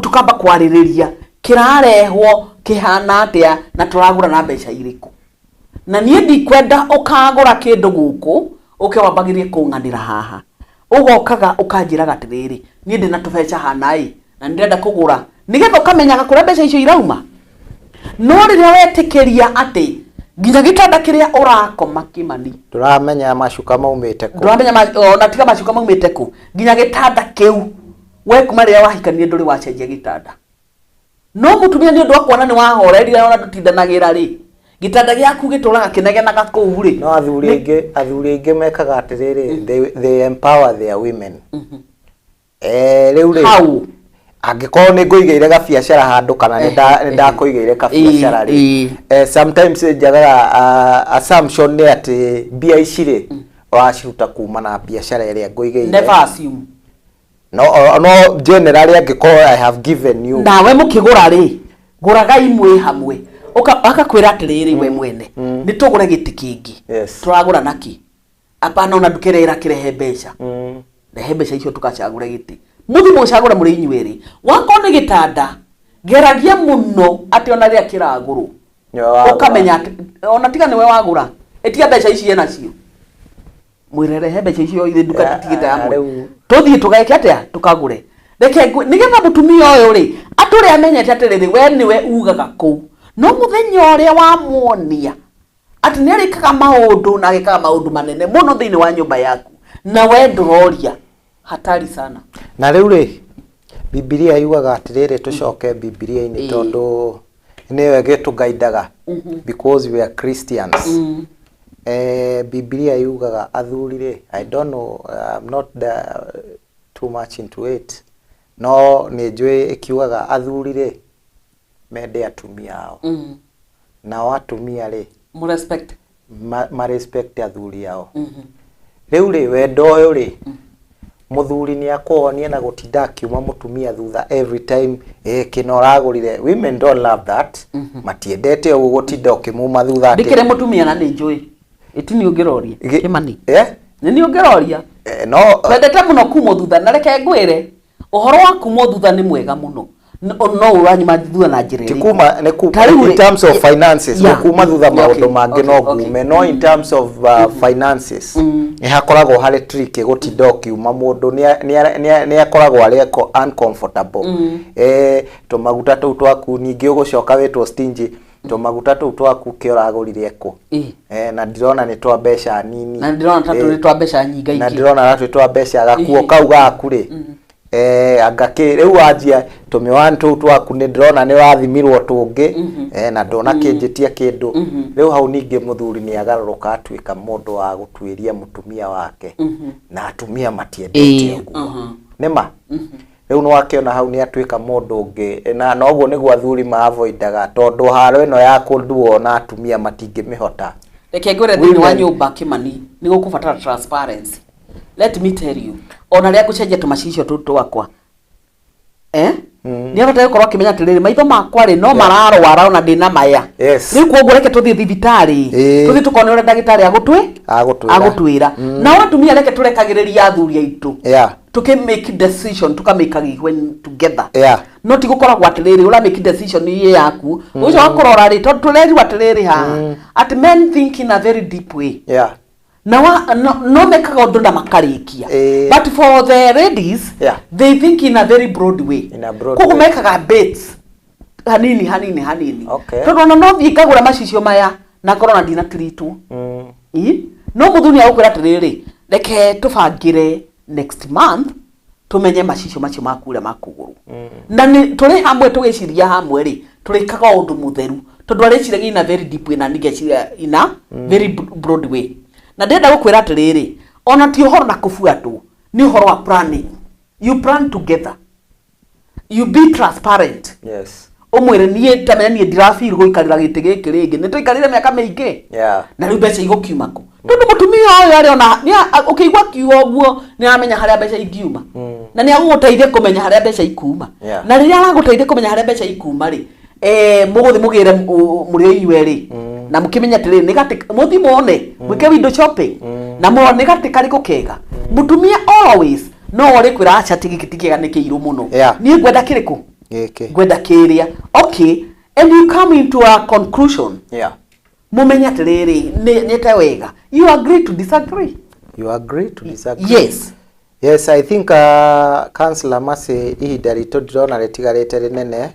Tukamba kwarĩrĩria kĩrarehwo kĩhana atĩa na tũragũra na mbeca irĩkũ. Na niĩ ndikwenda ũkagũra kĩndũ gũkũ ũke wambagĩrie kũng'anĩra haha. Ũgokaga ũkanjĩraga atĩrĩrĩ, niĩ ndĩna tũbeca hana ĩ, na nĩndĩrenda kũgũra, nĩgetha ũkamenyaga kũrĩa mbeca icio irauma. No rĩrĩa wetĩkĩria atĩ nginya gĩtanda kĩrĩa ũrakoma, Kĩmani, Ndũramenya macuka maumĩte kũ. Ndũramenya ona tiga macuka maumĩte kũ, nginya gĩtanda kĩu, we kuma rĩrĩa wahikanirie ndũrĩ wacenjia gĩtanda. No mũtumia, nĩ ũndũ wa kuona nĩ wahorerire ona ndũtindanagĩra rĩ, gĩtanda gĩaku gĩtũraga kĩnegenaga kũu rĩ. No athuri aingĩ mekaga atĩrĩrĩ, they empower their women. Rĩu rĩ, How? Angĩkorwo nĩ ngũigĩire gabiacara handũ kana nĩ ndakũigĩire kabiacara rĩ, sometimes njagaga assumption nĩ atĩ mbia ici rĩ, waciruta kuma na biacara ĩrĩa ngũigĩire. Never assume. No generally, angĩkorwo I have given you. Nawe mũkĩgũra rĩ, gũragai mwĩ hamwe. Akakwĩra atĩrĩrĩ, we mwene, nĩ tũgũre gĩtĩ kĩngĩ. Tũragũra nakĩ? Apana, ona ndũkerera kĩrehe mbeca. Rehe mbeca icio tũgacagũre gĩtĩ, mũthi mũcagũre mũrĩ inyuerĩ. Wakorwo nĩ gĩtanda, geragia mũno atĩ ona rĩrĩa kĩragũrwo Nĩwe wagũra. Ũkamenya atĩ ona tiga nĩwe wagũra, ĩtia mbeca ici enacio, mwĩre rehe mbeca icio irĩ nduka. Tũtigĩte hamwe. Tũthiĩ tũgeke atĩa? Tũkagũre. Reke nĩgetha mũtumia ũyũ rĩ, atũre amenyete atĩrĩrĩ, we nĩwe ugaga kũu. No mũthenya ũrĩa wamuonia atĩ nĩ arĩkaga maũndũ na agĩkaga maũndũ manene mũno thĩinĩ wa nyũmba yaku na we ndũroria, hatari sana. Na rĩu rĩ, Bibilia yugaga atĩrĩrĩ, tũcoke Bibilia-inĩ, tondũ nĩyo ĩgĩtũgaindaga because we are Christians. Bibilia yugaga athuri rĩ, I don't know, I'm not too much into it, no nĩ njũĩ ĩkiugaga athuri rĩ, mende atumia ao, nao atumia rĩ, Mũrespect. Ma respect athuri ao. Rĩu rĩ, wendo ũyũ rĩ, mũthuri nĩ akũhonia na gũtinda akiuma mũtumia thutha every time, kĩna ũragũrire. Women don't love that, matiendete ũguo gũtinda ũkĩmuma thutha atĩ- Ndĩkĩrĩ mũtumia na nĩ njũĩ ĩtini ũngĩroria. Kĩmani, Eh? nĩ niĩ ũngĩroria. No Twendete mũno kumwo thutha, na reke ngwĩre, ũhoro wa kumwo thutha nĩ mwega mũno. No ũranyuma thutha na njĩra ti ĩrĩkũ? kuma nĩ ku, Ta rĩu in rĩ- terms of finances. Kuma thutha maũndũ mangĩ no ngume, no in terms of finances nĩ hakoragwo harĩ tricky gũtinda ũkiuma mũndũ. Nĩ akoragwo arĩ uncomfortable. Tũmaguta tũu twaku, ningĩ ũgũcoka wĩtwo stingy, tũmaguta tũu twaku kĩ ũragũrire kũ? Na ndirona nĩ twa mbeca nini. Na ndĩrona ta tũrĩ twa mbeca nyingaingĩ. Na ndĩrona ta twĩ twa mbeca gakuo kau gaku rĩ, anga kĩ rĩu wanjia tũmĩwani tũu twaku, nĩ ndĩrona nĩ wathimirwo tũngĩ, na ndũnakĩnjĩtia kĩndũ. Rĩu hau ningĩ mũthuri nĩ agarũrũka atuĩka mũndũ wa gũtuĩria mũtumia wake, na atumia matiendete ũguo. Nĩma rĩu nĩ wakĩona hau nĩ atuĩka mũndũ ũngĩ, na noguo nĩguo athuri maavoidaga, tondũ haro ĩno ya kũnduo na atumia matingĩmĩhota. Reke ngwĩre, thĩinĩ wa Women- nyũmba, Kĩmani, nĩ gũkũbatara transparency. Let me tell you, ona rĩrĩa ngũcenjia tũmacicio tũtũ twakwa, nĩ abataire gũkorwo akĩmenya atĩrĩrĩ, maitho makwa rĩ, no mararwara ona ndĩna maya. Rĩu koguo reke tũthiĩ thibitarĩ, tũthiĩ tũkone ũrĩa ndagĩtarĩ agũtwĩ Agũtwĩra. Agũtwĩra. Nao atumia, reke tũrekagĩrĩria athuri aitũ tuki make decision, tukamake when together. No ti gũkoragwo atĩrĩrĩ, ũra make decision iye yaku, ũcio wakũrora rĩ, tondũ tũrerirwo atĩrĩrĩ haha atĩ men think in a very deep way. Na no mekaga ũndũ na makarĩkia. But for the ladies, they think in a very broad way. In a broad Koguo way. mekaga bits hanini hanini hanini. Tondũ ona no thiĩ ngagũra macicio maya na ngorwo na ndinatiritwo. Ĩ? No mũthuri agũkwĩra atĩrĩrĩ, reke tũbangĩre next month, tũmenye macicio macio maku ũrĩa makũgũrwo, na nĩ tũrĩ hamwe, tũgĩciria hamwe rĩ, tũrĩkaga ũndũ mũtheru, tondũ arĩciragia in a very deep way na ningeciria in a very broad way. Na ndĩrenda gũkwĩra atĩrĩrĩ, ona ti ũhoro na kũbuatwo, nĩ ũhoro wa planning. You plan together, you be transparent. Ũmwĩre niĩ tamenya niĩ ndirafeel gũikarĩra gĩtĩ gĩkĩ rĩngĩ, nĩ tũikarĩre mĩaka mĩingĩ. Na rĩu mbeca igũkiuma kũ? Tondũ mũtumia ũyũ arĩ ona ũkĩigua kiugo ũguo nĩ aramenya harĩa mbeca ingiuma, na nĩ agũgũteithia kũmenya harĩa mbeca ikuma. Na rĩrĩa aragũteithia kũmenya harĩa mbeca ikuma rĩ, mũgũthiĩ mũgĩre mũrĩ o inyuĩ erĩ, na mũkĩmenye atĩrĩrĩ, nĩ gatĩ mũthiĩ muone, mwĩke window shopping na muone gatĩ karĩkũ kega. Mũtumia always no ũrĩkwĩra aca, ti gĩkĩ ti kĩega, nĩ kĩirũ mũno. Niĩ ngwenda kĩrĩkũ? Gĩkĩ. Ngwenda kĩrĩa. Okay, and you come into a conclusion. Mumenye atĩrĩrĩ, nĩ te wega, you agree to disagree. You agree to disagree. Yes. Yes, I think Councillor Mercy, ihinda ritũ ndĩrona rĩtigarĩte rĩnene.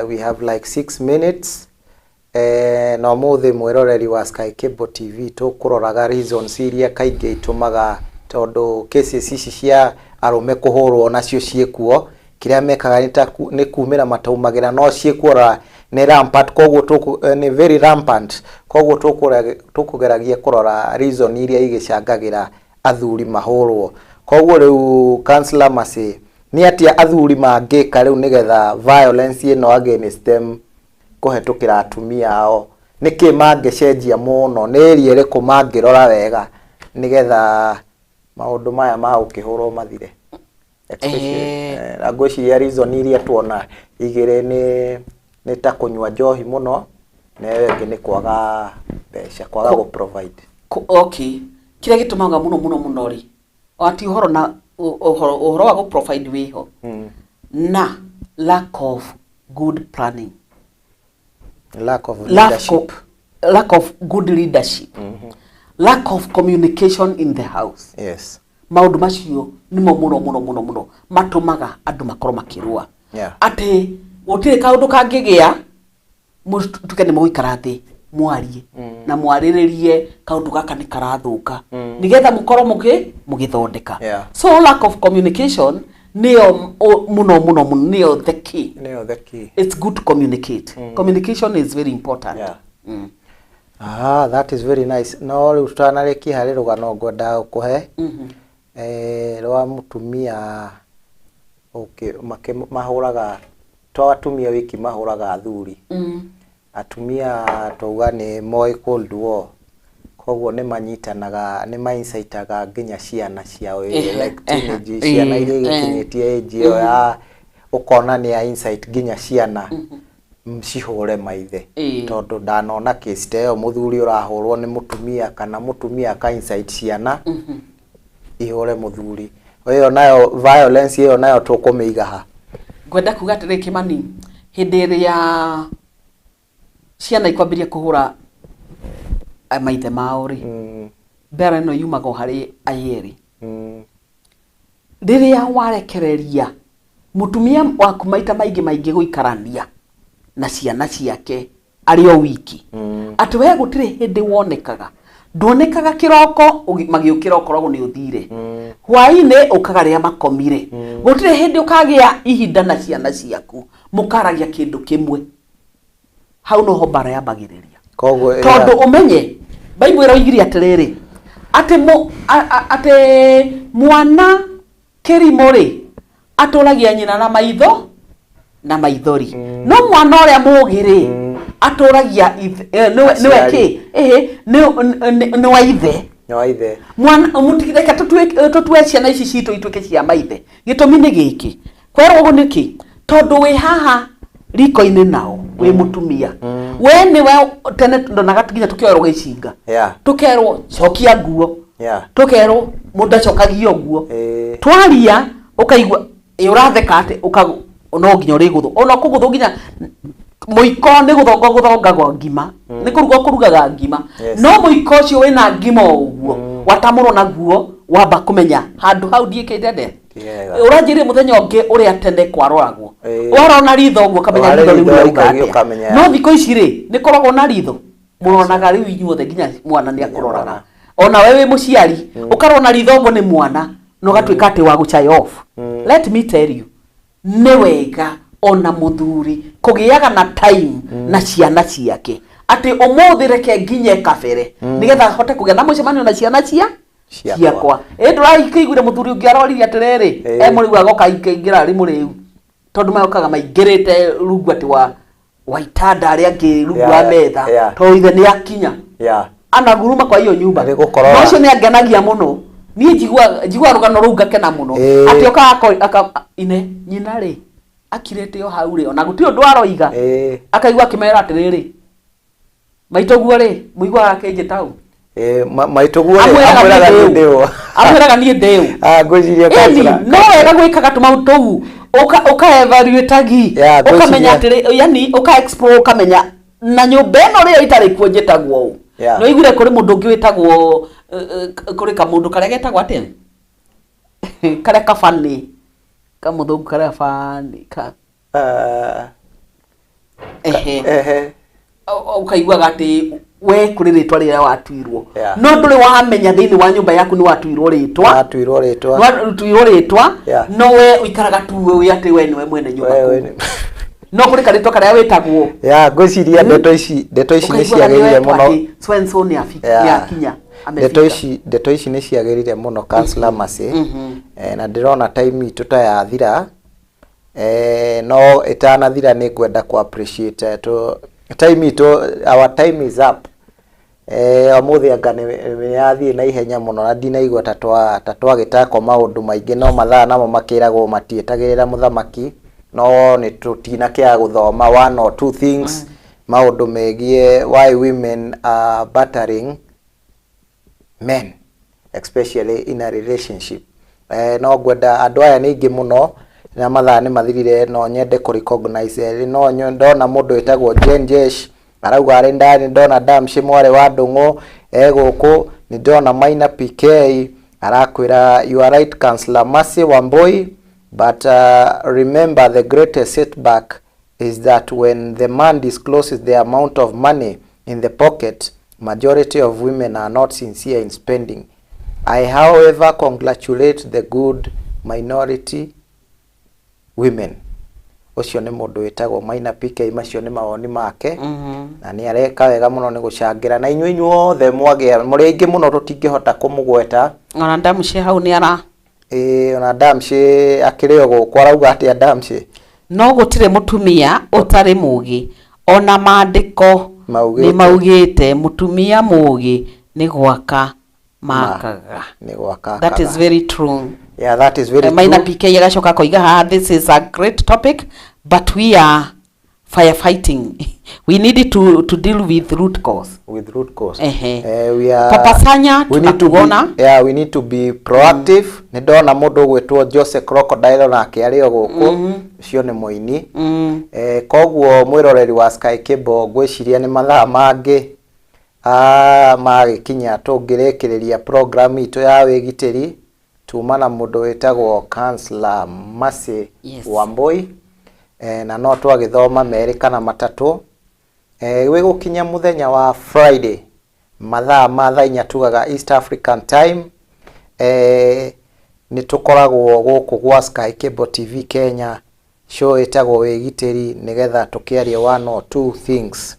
We have like 6 minutes. Na ũmũthĩ mwĩroreri wa Sky Cable TV tũkũroraga reasons iria kaingĩ itũmaga, tondũ cases ici cia arũme kũhũrwo nacio ciĩkuo, kĩrĩa mekaga nĩ ta nĩ kumĩra mataumagĩra, no ciĩkuo nĩ rampant, koguo nĩ very rampant, koguo tũkũgeragia kũrora reason iria igĩcangagĩra athuri mahũrwo. Koguo rĩu Councillor Mercy, nĩ atĩa athuri mangĩka rĩu nĩgetha violence ĩno against them kũhetũkĩra atumia ao, nĩkĩ mangĩcenjia mũno, nĩ area ĩrĩkũ mangĩrora wega nĩgetha maũndũ maya ma gũkĩhũrwo mathire? Especially, na ngwĩciria reason iria tuona igĩrĩ nĩ ta kũnyua njohi mũno, na ĩyo ĩngĩ nĩ kwaga mbeca, kwaga gũ provide. Okay, kĩrĩa gĩtũmaga mũno mũno mũno rĩ, ati ũhoro na ũhoro wa gũ provide wĩho, na lack of good planning. Lack of lack leadership. of, lack of good leadership, lack of communication in the house. Maũndũ macio nĩmo mũno mũno mũno mũno matũmaga andũ makorwo makĩrũa, atĩ gũtirĩ kaũndũ kangĩgĩa tuge nĩ mũgũikara thĩ mwarie na mwarĩrĩrie kaũndũ gaka nĩ karathũka, nĩgetha mũkorwo mũgĩthondeka. So lack of communication nĩyo mũno mũno mũno nĩyo the key. Nĩyo the key. It's good to communicate. Communication is very important. Ah, that is very nice. No rĩu tũtanarĩkia, harĩ rũgano ngwendaga gũkũhe rwa mũtumia okay, mahũraga to atumia wiki, mahũraga athuri. Atumia twauga nĩ moĩ Cold War, koguo nĩ manyitanaga, nĩ maincitaga nginya ciana ciao, like teenage, ciana iria igĩkinyĩtie age ĩyo ya ũkona nĩ ya incite nginya ciana cihũre maithe. Tondũ ndanona case ta ĩyo, mũthuri ũrahũrwo nĩ mũtumia kana mũtumia aka incite ciana ihũre mũthuri. Ĩyo nayo violence ĩyo nayo tũkũmĩiga ha? Ngwenda kuga atĩrĩ, Kĩmani, hĩndĩ ĩrĩa ciana ikwambĩrĩria kũhũra maithe mao rĩ, mbera ĩno yumaga o harĩ ayerĩ. Rĩrĩa warekereria mũtumia waku maita maingĩ maingĩ gũikarania na ciana ciake arĩ o wiki, atĩ we gũtirĩ hĩndĩ wonekaga, nduonekaga kĩroko magĩũkĩra, ũkoragwo nĩ ũthire, hwaĩ-inĩ ũkaga rĩrĩa makomire, gũtirĩ hĩndĩ ũkagĩa ihinda na ciana ciaku mũkaragia kĩndũ kĩmwe, hau noho mbara yambagĩrĩria. Koguo Tondũ ũmenye Bible ĩroigire atĩrĩrĩ, atĩ atĩ mwana kĩrimũ rĩ atũragia nyina na maitho na maithori, no mwana ũrĩa mũgĩ rĩ atũragia nĩwe Aciari. Kĩ ĩhĩ nĩ wa ithe. Nĩ wa ithe. Mwana mũtigireke tũtue ciana ici citũ ituĩke cia maithe. Gĩtũmi nĩ gĩkĩ, kwerwo ũguo nĩkĩ? Tondũ wĩ haha riko-inĩ nao wĩ mũtumia, we nĩwe tene ndonaga nginya tũkĩoerwo gĩcinga, tũkerwo cokia nguo, tũkerwo mũndũ acokagia ũguo. Twaria ũkaigua ĩ ũratheka atĩ no nginya ũrĩgũthwo, ona ũkũgũthwo nginya mũiko nĩ gũthonga gũthongagwo ngima, nĩ kũruga kũrugaga ngima. No mũiko ũcio wĩna ngima o ũguo watamũrwo naguo, wamba kũmenya handũ hau ndiĩkĩte ndĩa. Tiega. Ũranjĩrire mũthenya ũngĩ ũrĩa tene kwaroragwo, warona ritho ũguo ũkamenya Warĩ ritho rĩu ritho rĩauga rĩikagia atĩa. ũkamenya. No thikũ ici rĩ, nĩ koragwo na ritho mũronaga rĩu inyuothe, nginya mwana nĩ akũroraga. Mwana. Ona we wĩ mũciari ũkarora na ritho ũguo nĩ mwana na ũgatuĩka atĩ wa gũchai off. Let me tell you, nĩ wega ona mũthuri kũgĩaga na time na ciana ciake, atĩ ũmũthĩ reke nginye kabere nĩgetha hote kũgĩa na mũcemanio na ciana cia Ciakwa. Ciakwa. Ĩ ndũrakĩiguire mũthuri ũngĩ aroririe atĩrĩrĩ, e mũrĩu agoka ingĩra arĩ mũrĩu. Tondũ magokaga maingĩrĩte rungu atĩ wa itanda arĩa angĩ rungu wa metha, tondũ ithe nĩ akinya, anaguruma kwa hiyo nyumba. Nĩ gũkorora. Na ũcio nĩ angenagia mũno niĩ, njigua rũgano rũu ngakena mũno. Atĩ okaga ine nyina rĩ akirĩte o hau rĩ, ona gũtirĩ ũndũ aroiga. Akaigua akĩmera atĩrĩrĩ, maitũguo rĩ, mũiguaga akĩnjĩta ũ? Maitũguo rĩ, Amwĩraga amwĩraga niĩ niĩ ndĩ ndĩ ũ. ũ. Amwĩraga niĩ ndĩ ũ. Ah, ngwĩciria Ĩni councillor- no wega gwĩkaga tũmaũndũ tũu, ũka evaluate gi, ũkamenya atĩrĩ, yani ũka explore, ũkamenya na nyũmba ĩno rĩo itarĩ kuo njĩtagwo ũ. Nĩ waiguire kũrĩ mũndũ ũngĩ wĩtagwo kũrĩ kamũndũ karĩa getagwo atĩa, karĩa kabani kamũthũngũ karĩa bani ka Ah, ehe. Ehe. Ũkaiguaga atĩ we kũrĩ rĩtwa rĩrĩa watuirwo, no ndũrĩ wamenya thĩinĩ wa nyũmba yaku nĩ watuirwo rĩtwa. Watuirwo rĩtwa. Watuirwo rĩtwa. No we ũikaraga tu wĩ atĩ we nĩwe mwene nyũmba We kũu. No kũrĩ karĩtwa karĩa wĩtagwo. Ya, ngwĩciria ndeto ici nĩ Ũkaiguaga nĩ ciagĩrĩire wetwo mũno. atĩ so and so nĩ akinya, Ndeto amefika. ici nĩ ciagĩrĩire mũno, Councillor Mercy. Na ndĩrona time itũ ta yathira. No ĩtanathira nĩ ngwenda ku appreciate tu time itũ, our time is up. Ũmũthĩ anga nĩ yathiĩ na ihenya mũno na ndinaigua ta twagĩtako maũndũ maingĩ, no mathaa namo makĩragwo matietagĩrĩra mũthamaki, no nĩ tũtinakĩaga gũthoma one or two things, maũndũ megiĩ why women are battering men, especially in a relationship. No ngwenda andũ aya nĩ aingĩ mũno na mathaa nĩ mathirire, no nyende kũ recognize erĩ. No ndona mũndũ wĩtagwo Jane Jesh arauga arĩ ndani, ndona Damshi mwarĩ wa Ndũng'ũ e gũkũ, nĩ ndona Maina PK arakwĩra, "You are right, Councillor Mercy Wambui, but remember the greatest setback is that when the man discloses the amount of money in the pocket, majority of women are not sincere in spending. I, however, congratulate the good minority women." Ũcio nĩ mũndũ wĩtagwo Maina PK, macio nĩ mawoni make na nĩ areka wega mũno nĩ gũcangĩra, na inyuĩ inyuothe mwagĩa mũrĩ aingĩ mũno tũtingĩhota kũmũgweta. Ona Ndamshi hau nĩ ara Ĩĩ, ona Damshi akĩrĩ o gũkũ, arauga atĩa Damshi? No gũtirĩ mũtumia ũtarĩ mũgĩ, ona maandĩko Maugĩte. nĩ maugĩte mũtumia mũgĩ nĩ gwaka makaga. Nĩ gwaka That is akaga. very true. Yeah, that is very Maina true. PK agacoka akoiga haha, "This is a great topic, but we are firefighting. We need to deal with root cause." With root cause. Ehe. We are Papa Sanya, we need to be, tunakuona. yeah, we need to be proactive. Nĩ ndona mũndũ ũgwĩtwo Jose Crocodile nake arĩ o gũkũ, ũcio nĩ mũini. Koguo mwĩroreri wa Sky Cable, ngwĩciria nĩ mathaa mangĩ magĩkinya tũngĩrĩkĩrĩria program itũ ya wĩgitĩri. Tuma na mũndũ wĩtagwo Councillor Mercy Wambui, na no twagĩthoma merĩ kana matatũ. Gwĩ gũkinya mũthenya wa Friday mathaa ma thaa 4, tugaga East African Time, nĩ tũkoragwo gũkũ gwa Sky Cable TV Kenya, show ĩtagwo wĩgitĩri, nĩgetha tũkĩarie one or two things.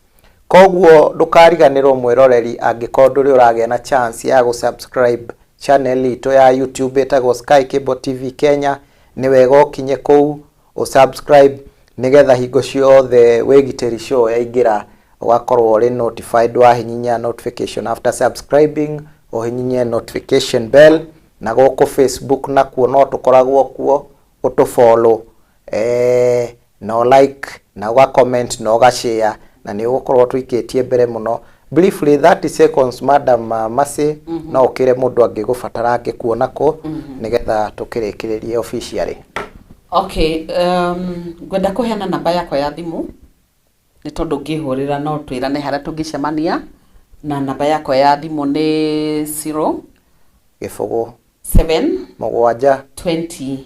Koguo ndũkariganĩrwo, mwĩroreri, angĩkorwo ndũrĩ ũragĩa na chance ya gũ-subscribe channel itũ ya YouTube ĩtagwo Sky Cable TV Kenya, nĩ wega ũkinye kũu ũsubscribe, nĩgetha hingo ciothe wĩgitĩri show yaingĩra ũgakorwo ũrĩ notified. Wahihinya notification after subscribing, ũhihinye notification bell. Na gũkũ Facebook nakuo no tũkoragwo kuo, ũtũfollow na like na ũga comment na ũga share, na nĩ ũgũkorwo tũikĩtie mbere mũno. Briefly, 30 seconds, Madam Mercy, no ũkĩre mũndũ angĩgũbatara angĩkuona kũ, nĩgetha tũkĩrĩkĩrĩrie officially. Okay, ngwenda kũheana namba yakwa ya thimũ, nĩ tondũ ngĩhũrĩra no twĩrane harĩa tũngĩcemania, na namba yakwa ya thimũ nĩ 0 0 7 7 20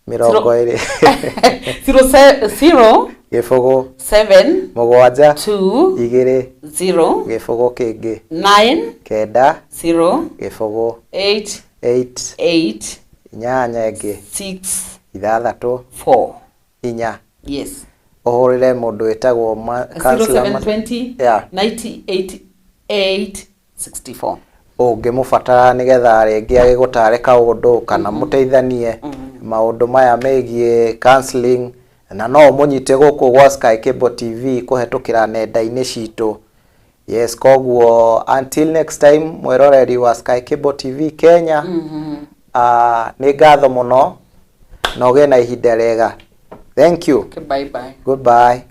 20 0 0 0 7 7 2 2 0 0 kĩngĩ 9 9 0 0 8 8 8 8 ĩngĩ 6 6 4 4. Yes. Ũhũrĩre mũndũ wĩtagwo Councillor 0720 90 88 64. Ũngĩmũbatara nĩgetha rĩngĩ agĩgũtare kaũndũ kana mũteithanie. Maũndũ maya megiĩ counseling, na no ũmũnyite gũkũ gwa Sky Cable TV kũhetũkĩra nenda-inĩ citũ. Yes, koguo until next time, mwĩroreri wa Sky Cable TV Kenya, nĩ ngatho mũno na ũgĩe na ihinda rĩega. Thank you. Okay, bye bye. Goodbye.